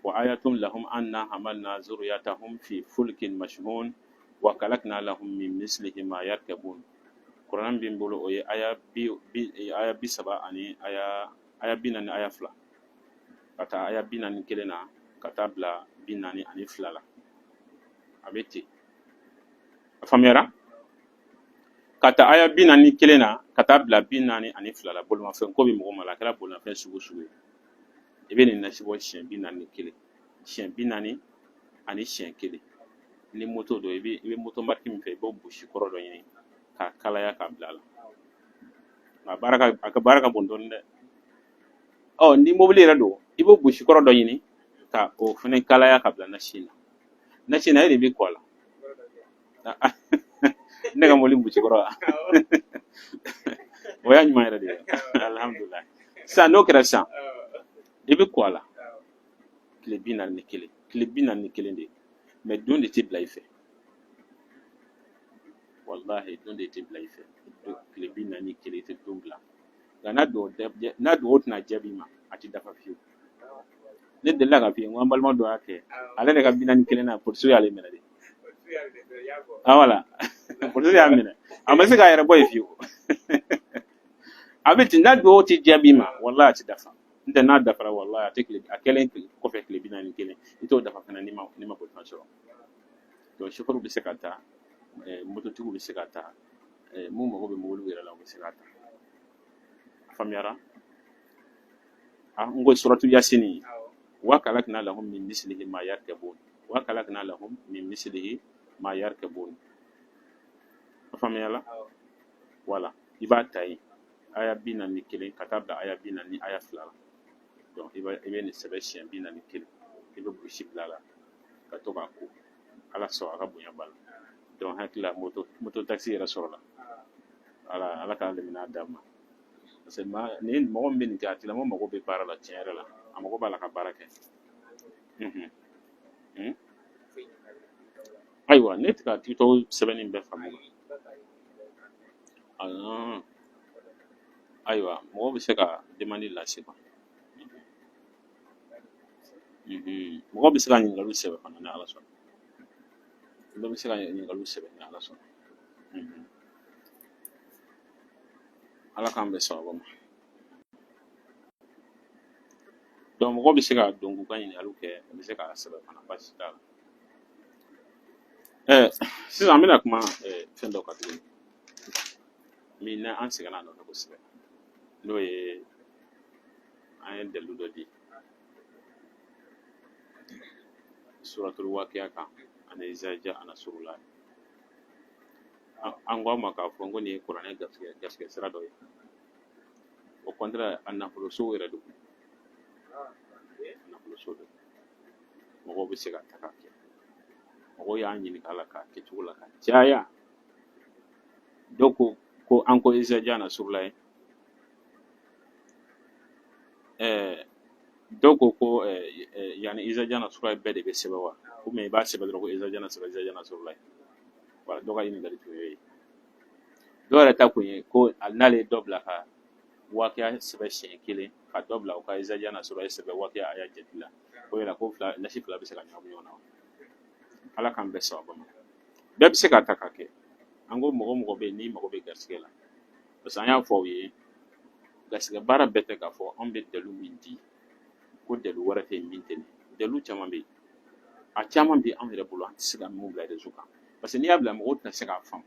wa ayatun lahum anna hamalna zuriyatahum fi fulkin mashhun wa kalakna lahum min mislihi ma yarkabun. Kuranɛ bɛ n bolo, o ye aya bi bi aya 30 ani aya 40 aya 2 ka taa aya 41 na ka taa bila 42 la. A bɛ ten, a faamuyara? Ka taa aya 41 na ka taa bila 42 la. Bolimafɛn ko bɛ mɔgɔ ma la, a kɛra bolimafɛn sugu o sugu ye, i bɛ nin nasi bɔ siɲɛ 41, siɲɛ 40 ani siɲɛ kelen. Ni moto don, i bɛ moto mariki min fɛ, i b'o busi kɔrɔ dɔ ɲini k'a kalaya k'a bila a la. A ka baara ka bon dɔɔnin dɛ. Ɔ, ni mobili yɛrɛ don, i b'o busi kɔrɔ dɔ ɲini ka o fana kalaya ka bila nasi na. Nasi na, e de bɛ kɔ a la. Ne ka mobili busi kɔrɔ wa, o y'a ɲuman yɛrɛ de ye, alhamdulilayi. Sisan n'o kɛra sisan, i bɛ kɔ a la tile 41, tile 41 de, mais don de tɛ bila i fɛ. Walahi, don de tɛ bila i fɛ. Tile 41, i tɛ don bila. Nka n'a dugawu tɛna jaabi i ma, a tɛ dafa fiyewu. Ne delila ka f'i ye, n ko an balima dɔ y'a kɛ, ale de ka 41 na, polisiw y'ale minɛ de. Ah voilà, polisiw y'a minɛ, a ma se k'a yɛrɛ bɔ yen fiyewu. A bɛ ten, n'a dugawu tɛ jaabi i ma, walahi a tɛ dafa. N tɛ n'a dafara, walahi a tɛ tile a kɛlen kɔfɛ tile 41, i t'o dafa fana n'i ma bolifɛn sɔrɔ. Donc chauffeur bɛ se ka taa, mototigiw bɛ se ka taa, mun mago bɛ mobiliw yɛrɛ la, u bɛ se ka taa. A faamuyara? A n ko suratu yasini, wa kalakna lahum min mislihi ma yarkabun, wa kalakna lahum min mislihi ma yarkabun. A faamuyala? Wala, i b'a ta yen aya 41 ka taa bila aya 40 aya 2 la. Donc i bɛ nin sɛbɛn siɲɛ 41, i bɛ busi bila a la ka to k'a ko. Ala sɔn, a ka bonya b'a la. Donc hakili la, moto taxi yɛrɛ sɔrɔla. Ala k'a limaniya d'an ma, parce que ma ni mɔgɔ min bɛ nin kɛ, a tigilamɔgɔ mago bɛ baara la tiɲɛ yɛrɛ la, a mago b'a la ka baara kɛ. Ayiwa, ne tɛ ka TikTok sɛbɛnni bɛɛ faamu. Ah, ayiwa, mɔgɔw bɛ se ka demande lase quoi. Mɔgɔw bɛ se ka ɲininkaliw sɛbɛn fana ni Ala sɔnna. Bɛɛ bɛ se ka ɲininkaliw sɛbɛn ni Ala sɔnna. Ala k'an bɛn sababu ma. Donc mɔgɔw bɛ se ka don k'u ka ɲininkaliw kɛ, u bɛ se k'a sɛbɛn fana, baasi t'a la. Sisan an bɛna kuma fɛn dɔ kan tuguni min na an sɛgɛnna a nɔfɛ kosɛbɛ, n'o ye an ye dalilu dɔ di. Suratul Waqiya kan ani iza jaa nasurulahi. An ko a ma k'a fɔ ko nin ye kuranɛ garisɛgɛ sira dɔ ye. Au contraire, a nafoloso yɛrɛ don, a nafoloso don, mɔgɔw bɛ se ka ta k'a kɛ. Mɔgɔw y'an ɲininka a la k'a kɛcogo la ka caya. Dɔw ko ko an ko iza jaa nasurulahi. Dɔw ko ko yanni iza jaa nasurulahi bɛɛ de bɛ sɛbɛn wa, ou bien i b'a sɛbɛn dɔrɔn ko iza jaa nasurulahi, iza jaa nasurulahi. Voilà, dɔw ka ɲininkali tun y'o ye. Dɔw yɛrɛ ta kun ye ko n'ale ye dɔ bila ka waqiya sɛbɛn siɲɛ kelen, ka dɔ bila u ka iza jaa nasurulahi sɛbɛn waqiya aya jate la, o yɛrɛ ko fila nasi fila bɛ se ka ɲagami ɲɔgɔn na wa? Ala k'an bɛɛ sababa ma. Bɛɛ bɛ se k'a ta k'a kɛ. An ko mɔgɔ mɔgɔ bɛ yen n'i mago bɛ garisɛgɛ la, parce que an y'a fɔ aw ye, garisɛgɛ baara bɛɛ tɛ k'a fɔ anw bɛ dalu min di ko dalu wɛrɛ tɛ yen min tɛ nin. Dalu caman bɛ yen, a caman bɛ anw yɛrɛ bolo, an tɛ se ka min bila réseau kan, parce que n'i y'a bila mɔgɔw tɛna se k'a faamu.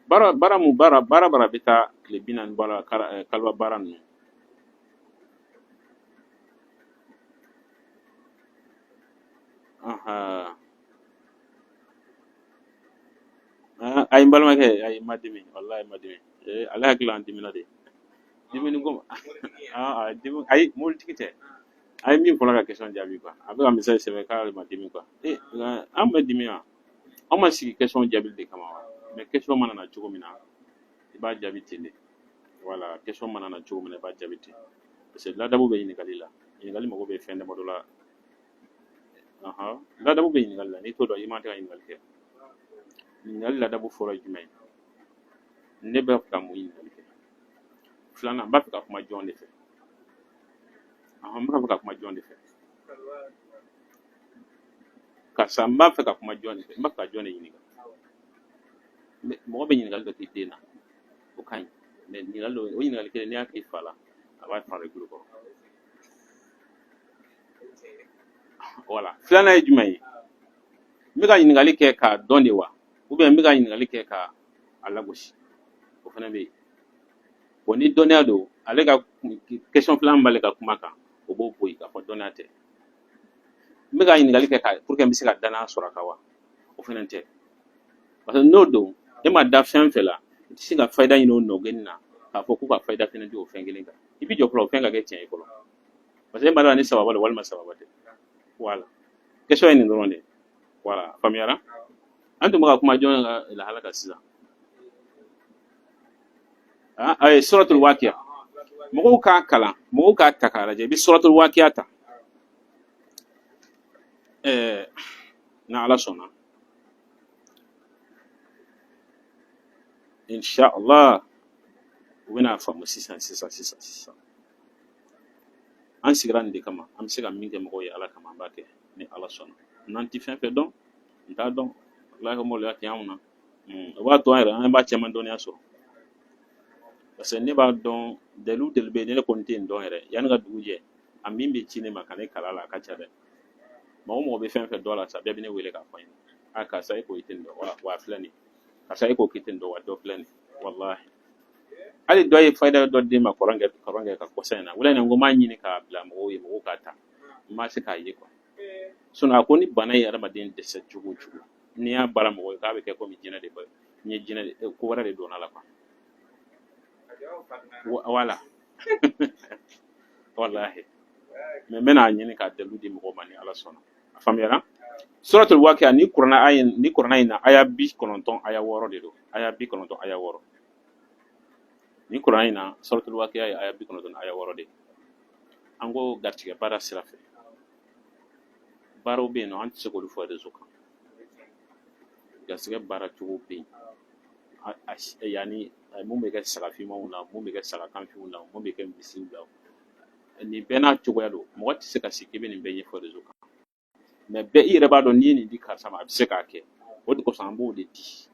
Baara baara mun baara baara baara bɛ taa tile 40 baara kaliwa baara ninnu. Ayi, n balimakɛ, ayi, n ma dimi, walahi n ma dimi. Ale hakili la an dimina de. Dimini ko dimi, ayi, mobilitigi tɛ. A ye min fɔlɔ ka question jaabi quoi. A bɛ ka message sɛbɛn k'ale ma dimi quoi. An bɛ dimi wa? An ma sigi question jaabili de kama wa? Mais question mana na cogo min na, i b'a jaabi ten de. Voilà, question mana na cogo min na, i b'a jaabi ten. Parce que ladabu bɛ ɲininkali la. Ɲininkali mago bɛ fɛn damadɔ la. Ladabu bɛ ɲininkali la, n'i t'o dɔn, i man tɛ ka ɲininkali kɛ. Ɲininkali ladabu fɔlɔ ye jumɛn ye? Ne bɛ fɛ ka mun ɲininkali kɛ? Filanan, n b'a fɛ ka kuma jɔn de fɛ? N b'a fɛ ka kuma jɔn de fɛ? Karisa, n b'a fɛ ka kuma jɔn de fɛ? N b'a fɛ ka jɔn de ɲininka? Mɔgɔ bɛ ɲininkali dɔ k'i den na, o ka ɲi. Mais ɲininkali dɔ, o ɲininkali kelen, n'i y'a k'i fa la, a b'a fara i tulo kɔrɔ. Voilà. Filanan ye jumɛn ye? N bɛ ka ɲininkali kɛ k'a dɔn de wa? Ou bien n bɛ ka ɲininkali kɛ ka a lagosi? O fana bɛ yen. Bon, ni dɔnniya don, ale ka question filanan b'ale ka kuma kan, o b'o bɔ yen k'a fɔ dɔnniya tɛ. N bɛ ka ɲininkali kɛ ka pour que n bɛ se ka danaya sɔrɔ a kan wa? O fana tɛ. Parce que n'o don, e ma da fɛn fɛn la, i tɛ se ka fayida ɲini o nɔgɛnni na k'a fɔ ko ka fayida fɛnɛ di o fɛn kelen kan. I b'i jɔ fɔlɔ o fɛn ka kɛ tiɲɛ ye fɔlɔ. Parce que e ma d'a la ni sababa don walima sababa tɛ. Voilà. Question ye nin dɔrɔn de ye. Voilà, faamuyara? An tun bɛ ka kuma jɔn ka lahala kan sisan? Ayi, suratul waqiya. Mɔgɔw k'a kalan, mɔgɔw k'a ta k'a lajɛ. I bɛ suratul waqiya ta. Ni Ala sɔnna. Inshallah, u bɛna faamu sisan sisan sisan sisan. An sigira nin de kama, an bɛ se ka min kɛ mɔgɔw ye Ala kama, an b'a kɛ ni Ala sɔnna. N'an tɛ fɛn fɛn dɔn, n t'a dɔn, walahi maloya tɛ anw na. O b'a to an yɛrɛ an b'a caman dɔnniya sɔrɔ. Parce que ne b'a dɔn dalilu dalilu bɛ yen, ne kɔni tɛ nin dɔn yɛrɛ. Yanni ka dugu jɛ, a min bɛ ci ne ma ka ne kalan la, a ka ca dɛ. Mɔgɔ o mɔgɔ bɛ fɛn fɛn dɔn a la sa, bɛɛ bɛ ne wele k'a fɔ n ɲɛna. Karisa, e ko i tɛ nin dɔn wa, wa filɛ nin ye. Karisa, e ko k'i tɛ nin dɔn wa, dɔ filɛ nin ye. Walahi. Hali dɔ ye fayida dɔ d'e ma kɔrɔn kɛ ka kɔsa in na. Wula in na, n ko n b'a ɲini k'a bila mɔgɔw ye, mɔgɔw k'a ta. N ma se k'a ye quoi. Sinon a ko ni bana ye adamaden dɛsɛ cogo o cogo, n'i y'a baara mɔgɔ ye k'a bɛ kɛ komi jinɛ de bɛ, n ye jinɛ de, ko wɛrɛ de donna la quoi. Voilà. Walahi. Mais n bɛna a ɲini k'a dalilu di mɔgɔw ma ni Ala sɔnna. A faamuyara? Suratul Waqiya, ni kuranɛ aya, ni kuranɛ in na, aya 90 aya 6 de don. Aya 90 aya 6. Ni kuranɛ in na, Suratul Waqiya ye aya 90 aya 6 de ye. An ko garijɛgɛ baara sira fɛ. Baaraw bɛ yen nɔ, an tɛ se k'olu fɔ réseau kan. Garijɛgɛ baara cogo bɛ yen. Yanni mun bɛ kɛ sagafinmanw na, mun bɛ kɛ sagakanfinw na, mun bɛ kɛ misiw la. Nin bɛɛ n'a cogoya don. Mɔgɔ tɛ se ka sigi k'i bɛ nin bɛɛ ɲɛfɔ réseau kan. Mais bɛɛ i yɛrɛ b'a dɔn n'i ye nin di karisa ma, a bɛ se k'a kɛ. O de kosɔn an b'o de di.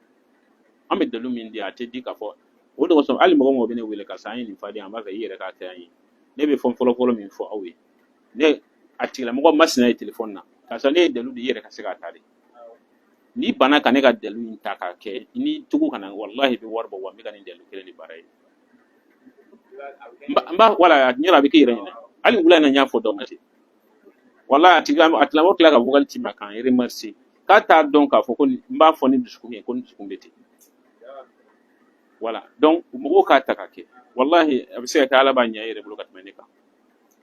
An bɛ dalilu min di, a tɛ di k'a fɔ. O de kosɔn hali mɔgɔ mɔgɔ bɛ ne wele karisa, an ye nin fa di, an b'a fɛ i yɛrɛ k'a kɛ an ye. Ne bɛ fɛn fɔlɔ fɔlɔ min fɔ aw ye, ne a tigilamɔgɔ masina ye telefɔni na, karisa ne ye dalilu di, i yɛrɛ ka se k'a ta de. N'i banna ka ne ka dalilu in ta k'a kɛ, n'i tugu ka na, walahi i bɛ wari bɔ, wa n bɛ ka nin dalilu kelen de baara ye. N b'a wala yɔrɔ a bɛ k'i yɛrɛ ɲɛna. Hali wula in na n y'a fɔ dɔ ma ten. Walahi, a tigi, a tigilamɔgɔ tila ka vocal ci n ma k'an remercier, k'a t'a dɔn k'a fɔ ko n b'a fɔ ni dusukun ye, ko ni dusukun bɛ ten. Voilà, donc mɔgɔw k'a ta ka kɛ. Walahi, a bɛ se ka kɛ Ala b'a ɲɛ e yɛrɛ bolo ka tɛmɛ ne kan.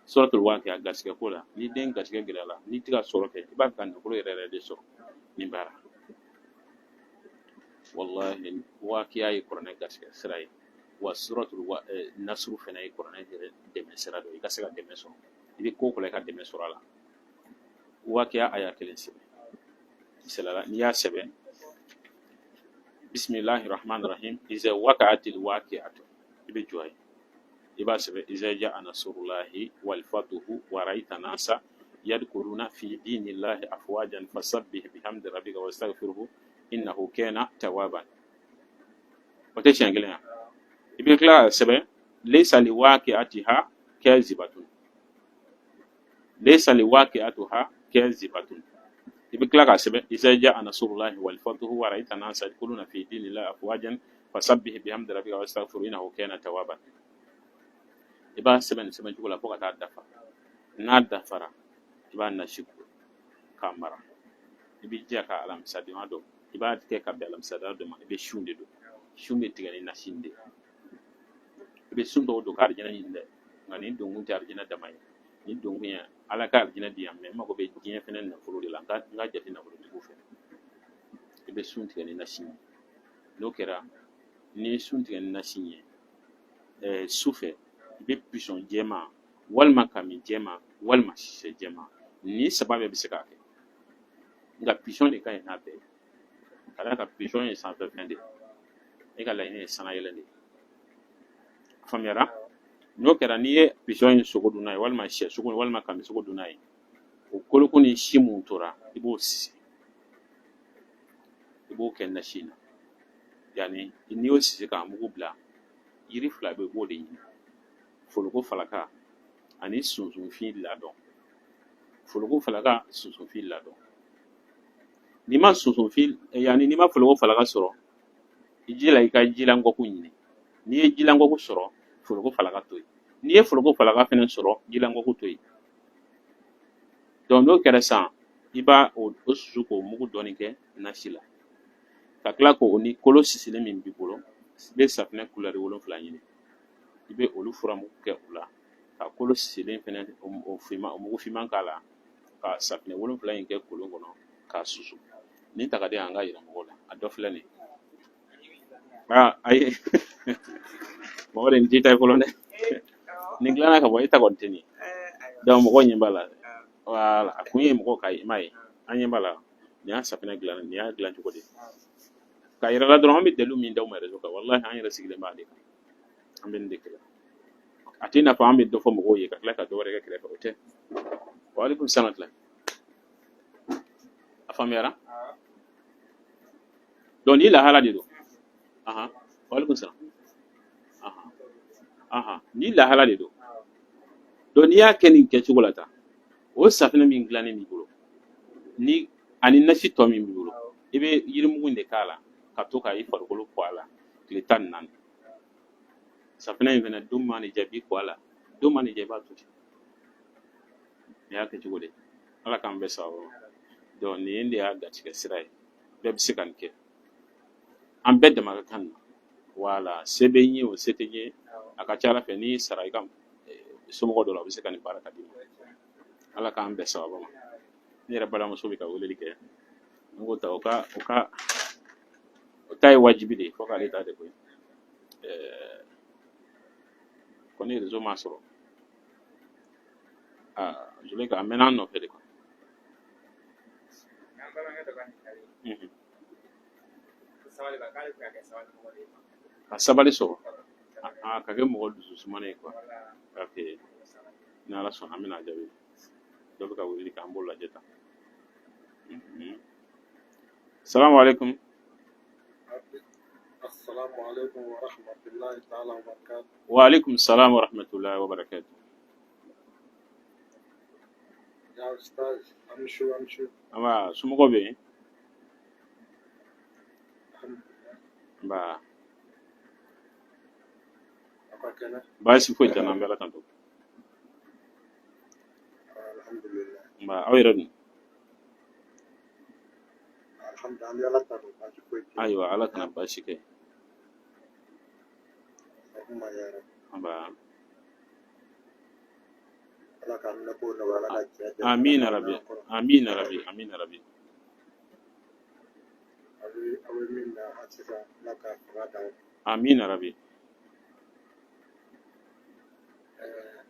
Suratul Waqi'a, garisɛgɛ ko la, ni den garisɛgɛ gɛlɛyara, n'i tɛ ka sɔrɔ kɛ, i b'a fɛ ka nafolo yɛrɛ yɛrɛ de sɔrɔ nin baara. Walahi, Waqi'a ye kuranɛ garisɛgɛ sira ye, wa suratul Nasuru fana ye kuranɛ yɛrɛ dɛmɛ sira dɔ ye. I ka se ka dɛmɛ sɔrɔ, i bɛ ko o ko la, i ka dɛmɛ sɔrɔ a la. Waqi'a aya kelen sɛbɛn misalala, n'i y'a sɛbɛn, bisimilahi rahman rahim, iza waqa'atil waqi'atu, i bɛ jɔ a ye. I b'a sɛbɛn, iza ja'a nasrullahi wal fatuhu wa ra'aita nasa yadkhuluna fi dinillahi afwajan fasabbih bihamdi rabbika wastaghfirhu innahu kana tawwaban. O tɛ siɲɛ kelen ya. I bɛ tila k'a sɛbɛn, laysa li waqi'atiha kazibatun, laysa li waqi'atuha kazibatun. I bɛ tila k'a sɛbɛn, iza ja'a nasrullahi wal fatuhu wa ra'aita nasa yadkhuluna fi dinillahi afwajan fasabbih bihamdi rabbika wastaghfirhu innahu kana tawwaban. I b'a sɛbɛn nin sɛbɛn cogo la fo ka taa dafa. N'a dafara, i b'a nasi ko k'a mara. I b'i jija ka alamisadenya dɔn, i b'a kɛ ka bɛn alamisadenya dɔ ma. I bɛ sun de don, sun bɛ tigɛ ni nasi in de ye. I bɛ sun dɔw don ka arijinɛ ɲini dɛ, nka nin donkun tɛ arijinɛ dama ye. Nin donkun ye Ala ka arijinɛ di yan, mɛ n mago bɛ diɲɛ fɛnɛ nafolo de la, n ka jate nafolotigiw fɛ. I bɛ sun tigɛ ni nasi ye. N'o kɛra, n'i ye sun tigɛ ni nasi ye, su fɛ i bɛ pisɔn jɛman walima kami jɛman walima sisɛ jɛman, nin saba bɛɛ bɛ se k'a kɛ, nka pisɔn de ka ɲi n'a bɛɛ ye, ka d'a kan pisɔn ye sanfɛ fɛn de ye, e ka laɲini ye sanayɛlɛ de ye. Faamuyara? N'o kɛra, n'i ye pisɔn in sogo dun n'a ye, walima sɛ sogo, walima kami sogo dun n'a ye, o koloko ni si mun tora, i b'o sisi, i b'o kɛ nasi in na. Yanni n'i y'o sisi k'a mugu bila, yiri fila bɛ, i b'o de ɲini: foloko falaka ani sunsunfin ladɔn. Foloko falaka, sunsunfin ladɔn. N'i ma sunsunfin, yanni n'i ma foloko falaka sɔrɔ, i jija i ka jilankɔku ɲini. N'i ye jilankɔku sɔrɔ, foloko falaka to yen. N'i ye foloko falaka fɛnɛ sɔrɔ, jilankɔku to yen. Donc n'o kɛra sisan, i b'a o susu k'o mugu dɔɔni kɛ nasi la, ka tila k'o ni kolo sisilen min b'i bolo, i bɛ safinɛ kulɛri 7 ɲini, i bɛ olu furamugu kɛ o la, ka kolo sisilen fɛnɛ o finman, o mugu finman k'a la, ka safinɛ 7 in kɛ kolon kɔnɔ k'a susu. Nin ta ka di an ka yira mɔgɔw la. A dɔ filɛ nin ye. Aa, ayi, mɔgɔ de, nin t'i ta ye fɔlɔ dɛ. Nin dilanna ka bɔ e ta kɔni tɛ nin ye. Donc mɔgɔw ɲɛ b'a la. Voilà, a kun ye mɔgɔw ka ye, i m'a ye, an ɲɛ b'a la. Nin y'a safinɛ dilan, nin y'a dilan cogo de ye k'a yira la dɔrɔn. An bɛ dalilu min d'aw ma réseau kan, walahi, an yɛrɛ sigilen b'a de kan, an bɛ nin de kɛlɛ. A t'i n'a fɔ an bɛ dɔ fɔ mɔgɔw ye ka tila ka dɔ wɛrɛ kɛ kɛrɛfɛ, o tɛ. Waaleykum salaam. A faamuyara? Donc ni lahala de don. Ahan, waaleykum salam. Ahan ahan, ni lahala de don. Donc n'i y'a kɛ nin kɛcogo la tan, o safinɛ min dilannen b'i bolo ni ani nasi tɔ min b'i bolo, i bɛ yirimugu in de k'a la ka to ka i farikolo ko a la tile 14. Safinɛ in fɛnɛ, don mana diya i b'i ko a la, don mana diya i b'a to ten. Nin y'a kɛcogo de ye. Ala k'an bɛɛ sababu ma. Donc nin de y'a garijɛgɛ sira ye, bɛɛ bɛ se ka nin kɛ, an bɛɛ dama ka kan nin na. Wala se bɛ n ye, o se tɛ n ye, a ka ca Ala fɛ, n'i sara i ka somɔgɔ dɔ la, o bɛ se ka nin baara ka d'i ma. Ala k'an bɛɛ sababu ma. Ne yɛrɛ balimamuso bɛ ka weleli kɛ, n ko ta o ka o ka o ta ye wajibi de ye, fo k'ale ta de koyi. Kɔni réseau ma sɔrɔ. Aa, Zuleka, a mɛnna an nɔfɛ de quoi. An balimakɛ dɔ ka ɲininkali. Ko sabali ba, k'ale bɛ ka kɛ sabali mɔgɔ de ye. Ka sabali sɔrɔ, aa, ka kɛ mɔgɔ dusu sumanen ye quoi. Ok, ni Ala sɔnna, an bɛna jaabi. Dɔ bɛ ka weleli kɛ, an b'o lajɛ tan. Salamu alaikum. Assalamu alaikum wa rahmatullahi ta'ala wa barakatuh. Wa alaikum salam wa rahmatullahi wa barakatuh. Ya Ustaz, amshu amshu. Aba, somɔgɔw bɛ yen? Alhamdulillah. Nba. Aw ka kɛnɛ? Baasi foyi t'an na, an bɛ Ala tanto. Alhamdulillah. Nba, aw yɛrɛ dun? Alhamdulilah, an bɛ Ala tanu, baasi foyi tɛ yen. Ayiwa, Ala kana baasi kɛ. Allahumma ya Rabbi. Nba. Ala k'an minɛ ko nɔgɔya, Ala ka tiɲɛ di an ma, Ala Amina k'an rabi. mɛn an kɔrɔ. Amina rabi, amina rabi. Aw bɛ min na hali sisan, Ala ka fanga d'aw ma. Amina rabi.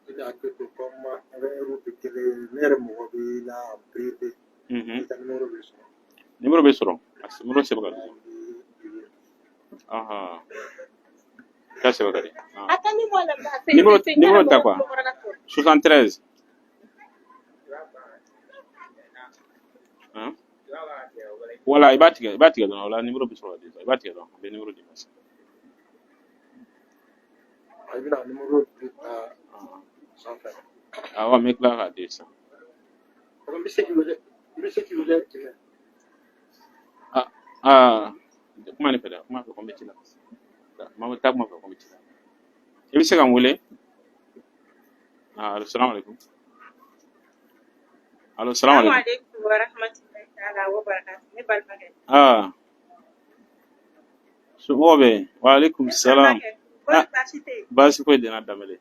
I bɛ hakili to comme an ka heure tɛ kelen ye, ne yɛrɛ mɔgɔ b'i la en privé. I ka numéro bɛ sɔrɔ. Numéro bɛ sɔrɔ, a numéro sɛbɛn ka di. Aha, ka sɛbɛn ka di. Numéro ta quoi? 73, hein? Voilà, i b'a tigɛ, i b'a tigɛ dɔrɔn. O la numéro bɛ sɔrɔ ka di, i b'a tigɛ dɔrɔn, a bɛ numéro di ma sisan. I bɛna numéro di ta sanfɛ. Awɔ, n bɛ tila k'a di sisan. N bɛ se k'i wele, n bɛ se k'i wele tigɛ. Ah ah, kuma nin fɛ dɛ, kuma fɛ ko n bɛ ci la. Ma taa kuma fɛ ko n bɛ ci la. I bɛ se ka n wele. Ah, allo, salam alaikum. Allo, salam Salamu alaikum. alaikum wa rahmatullahi ta'ala wa barakatuh. Ne balimakɛ. Ah, somɔgɔw bɛ yen? Wa alaikum Ne salam. balimakɛ, kɔri Ah, baasi tɛ yen? Baasi foyi tɛ n na, Danbele.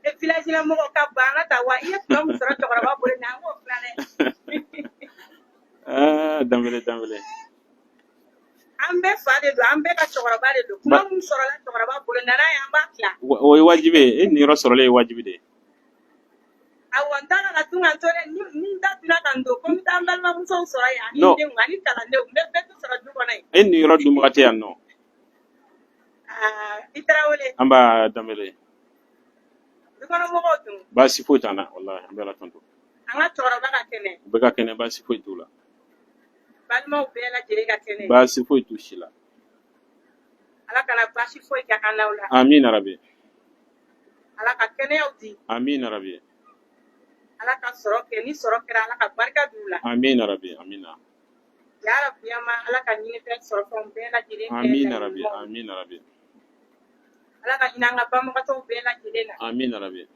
E village la mɔgɔw ka ban an ka taa wa i ye tɔ min sɔrɔ cɛkɔrɔba bolo nin an k'o tila dɛ. Ah, Danbele, Danbele. An bɛɛ fa de don, an bɛɛ ka cɛkɔrɔba de don. Kuma min sɔrɔla cɛkɔrɔba bolo nana ye, an b'a tila. O ye wajibi ye, e niyɔrɔ sɔrɔlen ye wajibi de ye. Awɔ, n t'a la ka tun ka n to dɛ, ni n da tunna ka n to ko n bɛ taa n balimamusow sɔrɔ yen ani n Non, denw ani kalandenw, n bɛ bɛɛ to sɔrɔ du kɔnɔ yen. e niyɔrɔ dunbaga tɛ yan nɔ. Aa, i Tarawele. An b'a Danbele. Du kɔnɔ mɔgɔw dun? Baasi foyi t'an na, walahi, an bɛ Ala tanto. An ka cɛkɔrɔba ka kɛnɛ. U bɛɛ ka kɛnɛ, baasi foyi t'u la. Balimaw bɛɛ lajɛlen ka kɛnɛ. Baasi foyi t'u si la. Ala kana baasi foyi kɛ an n'aw la. Amina rabi. Ala ka kɛnɛyaw di. Amina rabi. Ala ka sɔrɔ kɛ, ni sɔrɔ kɛra Ala ka barika d'u la. Amina rabi, amina. Ya Rabbi ama Ala ka ɲinifɛn sɔrɔ fɛnw bɛɛ lajɛlen kɛ Amina laɲini rabi, ɲumanw ye. Amina rabi. Ala ka hinɛ an ka banbagatɔw bɛɛ lajɛlen na. Amina rabi.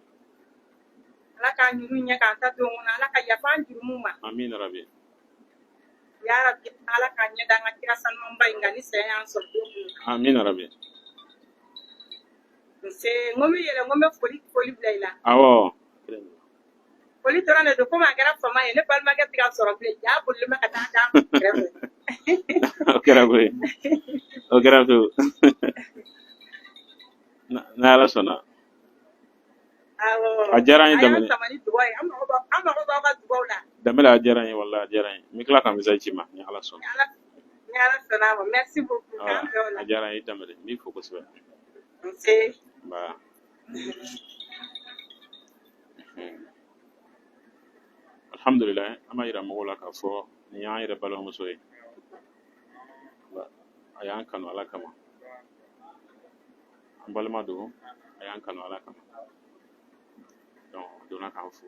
Ala k'an ɲuru ɲɛ k'an ta don kɔnɔ, Ala ka yafa an jurumu ma. Amina rabi. Ya Rabbi Ala k'an ɲɛ da an ka kira sanumanba in kan ni saya y'an sɔrɔ don min na. Amina rabi. Nse, n ko n bɛ yɛlɛ, n ko n bɛ foli bila i la. Awɔ. Foli dɔrɔn de don, komi a kɛra fama ye, ne balimakɛ tɛ ka sɔrɔ bilen, ja bolilen bɛ ka taa d'an kɛrɛfɛ. O kɛra koyi. O kɛra pewu. N'Ala sɔnna. Awɔ. A diyara n ye A y'an Danbele. sama ni dugawu ye, an mago b'aw ka dugawu la. Danbele, a diyara n ye, walahi, a diyara n ye. N bɛ tila ka message ci i ma ni Ala sɔnna. Ni Ala sɔnna a ma, merci beaucoup, Voilà, k'an bɛn o la. a diyara n ye Danbele, n b'i fo kosɛbɛ. Nse. Nba. Alhamdulilayi, an b'a yira mɔgɔw la k'a fɔ nin y'an yɛrɛ balimamuso ye. A y'an kanu Ala kama. An balima don, a y'an kanu Ala kama. Donc, a donna k'an fo.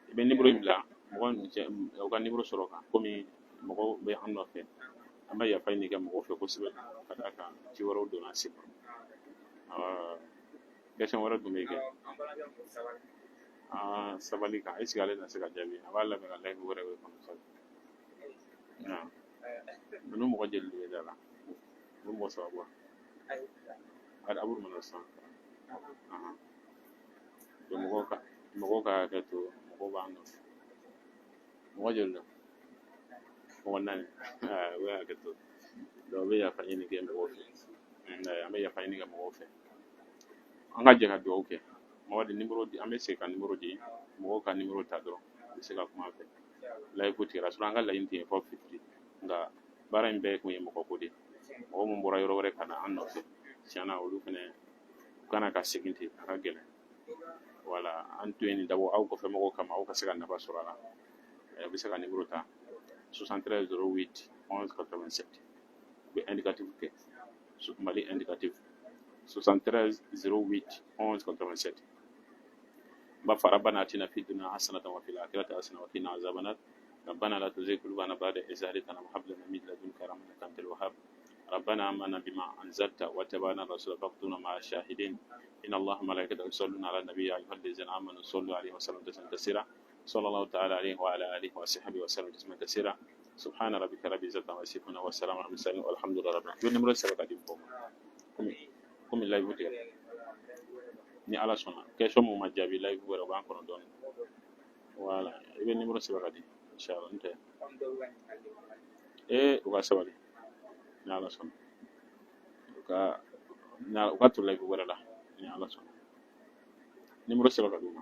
I bɛ numéro in bila mɔgɔ cɛ, u ka numéro sɔrɔ kan, komi mɔgɔw bɛ an nɔfɛ. An bɛ yafa ɲini kɛ mɔgɔw fɛ kosɛbɛ ka d'a kan ci wɛrɛw donna a sen kɔrɔ. Question wɛrɛ dun bɛ kɛ. Ah, sabali kan, est ce que ale na se ka jaabi? A b'a labɛn ka live wɛrɛ kɔnɔ sa. Ninnu mɔgɔ joli de bɛ da la? U bɛ mɔgɔ saba bɔ. Aburu mana sisan. Donc mɔgɔw ka hakɛ to, mɔgɔw b'an nɔfɛ. Mɔgɔ joli don? Mɔgɔ 4. U bɛ hakɛ to. Donc u bɛ yafa ɲini kɛ mɔgɔw fɛ. An bɛ yafa ɲini kɛ mɔgɔw fɛ. An ka jɛ ka dugawu kɛ. Mɔgɔ di numéro di, an bɛ segin ka numéro di, mɔgɔw ka numéro ta dɔrɔn, u bɛ se ka kuma an fɛ. Live tigɛra sɔrɔ an ka laɲini tun ye fɔ fitiri, nka baara in bɛɛ kun ye mɔgɔ ko de ye. Mɔgɔ min bɔra yɔrɔ wɛrɛ ka na an nɔfɛ, tiɲɛna olu fɛnɛ u kana ka segin ten, a ka gɛlɛn. Voilà, an tun ye nin dabɔ aw kɔfɛ mɔgɔw kama, aw ka se ka nafa sɔrɔ a la. U bɛ se ka numéro ta 73 08 11 87. U bɛ indicatif kɛ, Mali indicatif 73 08 11 87. ربنا آتنا في الدنيا حسنة وفي الآخرة حسنة وقنا عذاب النار. ربنا لا تزغ قلوبنا بعد إذ هديتنا وهب لنا من لدنك رحمة إنك أنت الوهاب. ربنا آمنا بما أنزلت واتبعنا الرسول فاكتبنا مع الشاهدين. إن الله وملائكته يصلون على النبي يا أيها الذين آمنوا صلوا عليه وسلموا تسليما كثيرا. Sallallahu ta'ala alayhi wa ala alihi wa sahbihi wa sallam taslima kaseera. Subhana rabbika rabbil izzati amma yasifun wa salamun alal mursalin walhamdulillahi rabbil alamin. I bɛ numéro sɛbɛn ka di mɔgɔw ma komi live tigɛ ni Ala sɔnna, question mun ma jaabi live wɛrɛ o b'an kɔnɔ dɔɔni. Voilà, i bɛ numéro sɛbɛn ka di inshallah. N tɛ ee, u ka sabali ni Ala sɔnna, u ka to live wɛrɛ la ni Ala sɔnna. Numéro sɛbɛn ka d'u ma.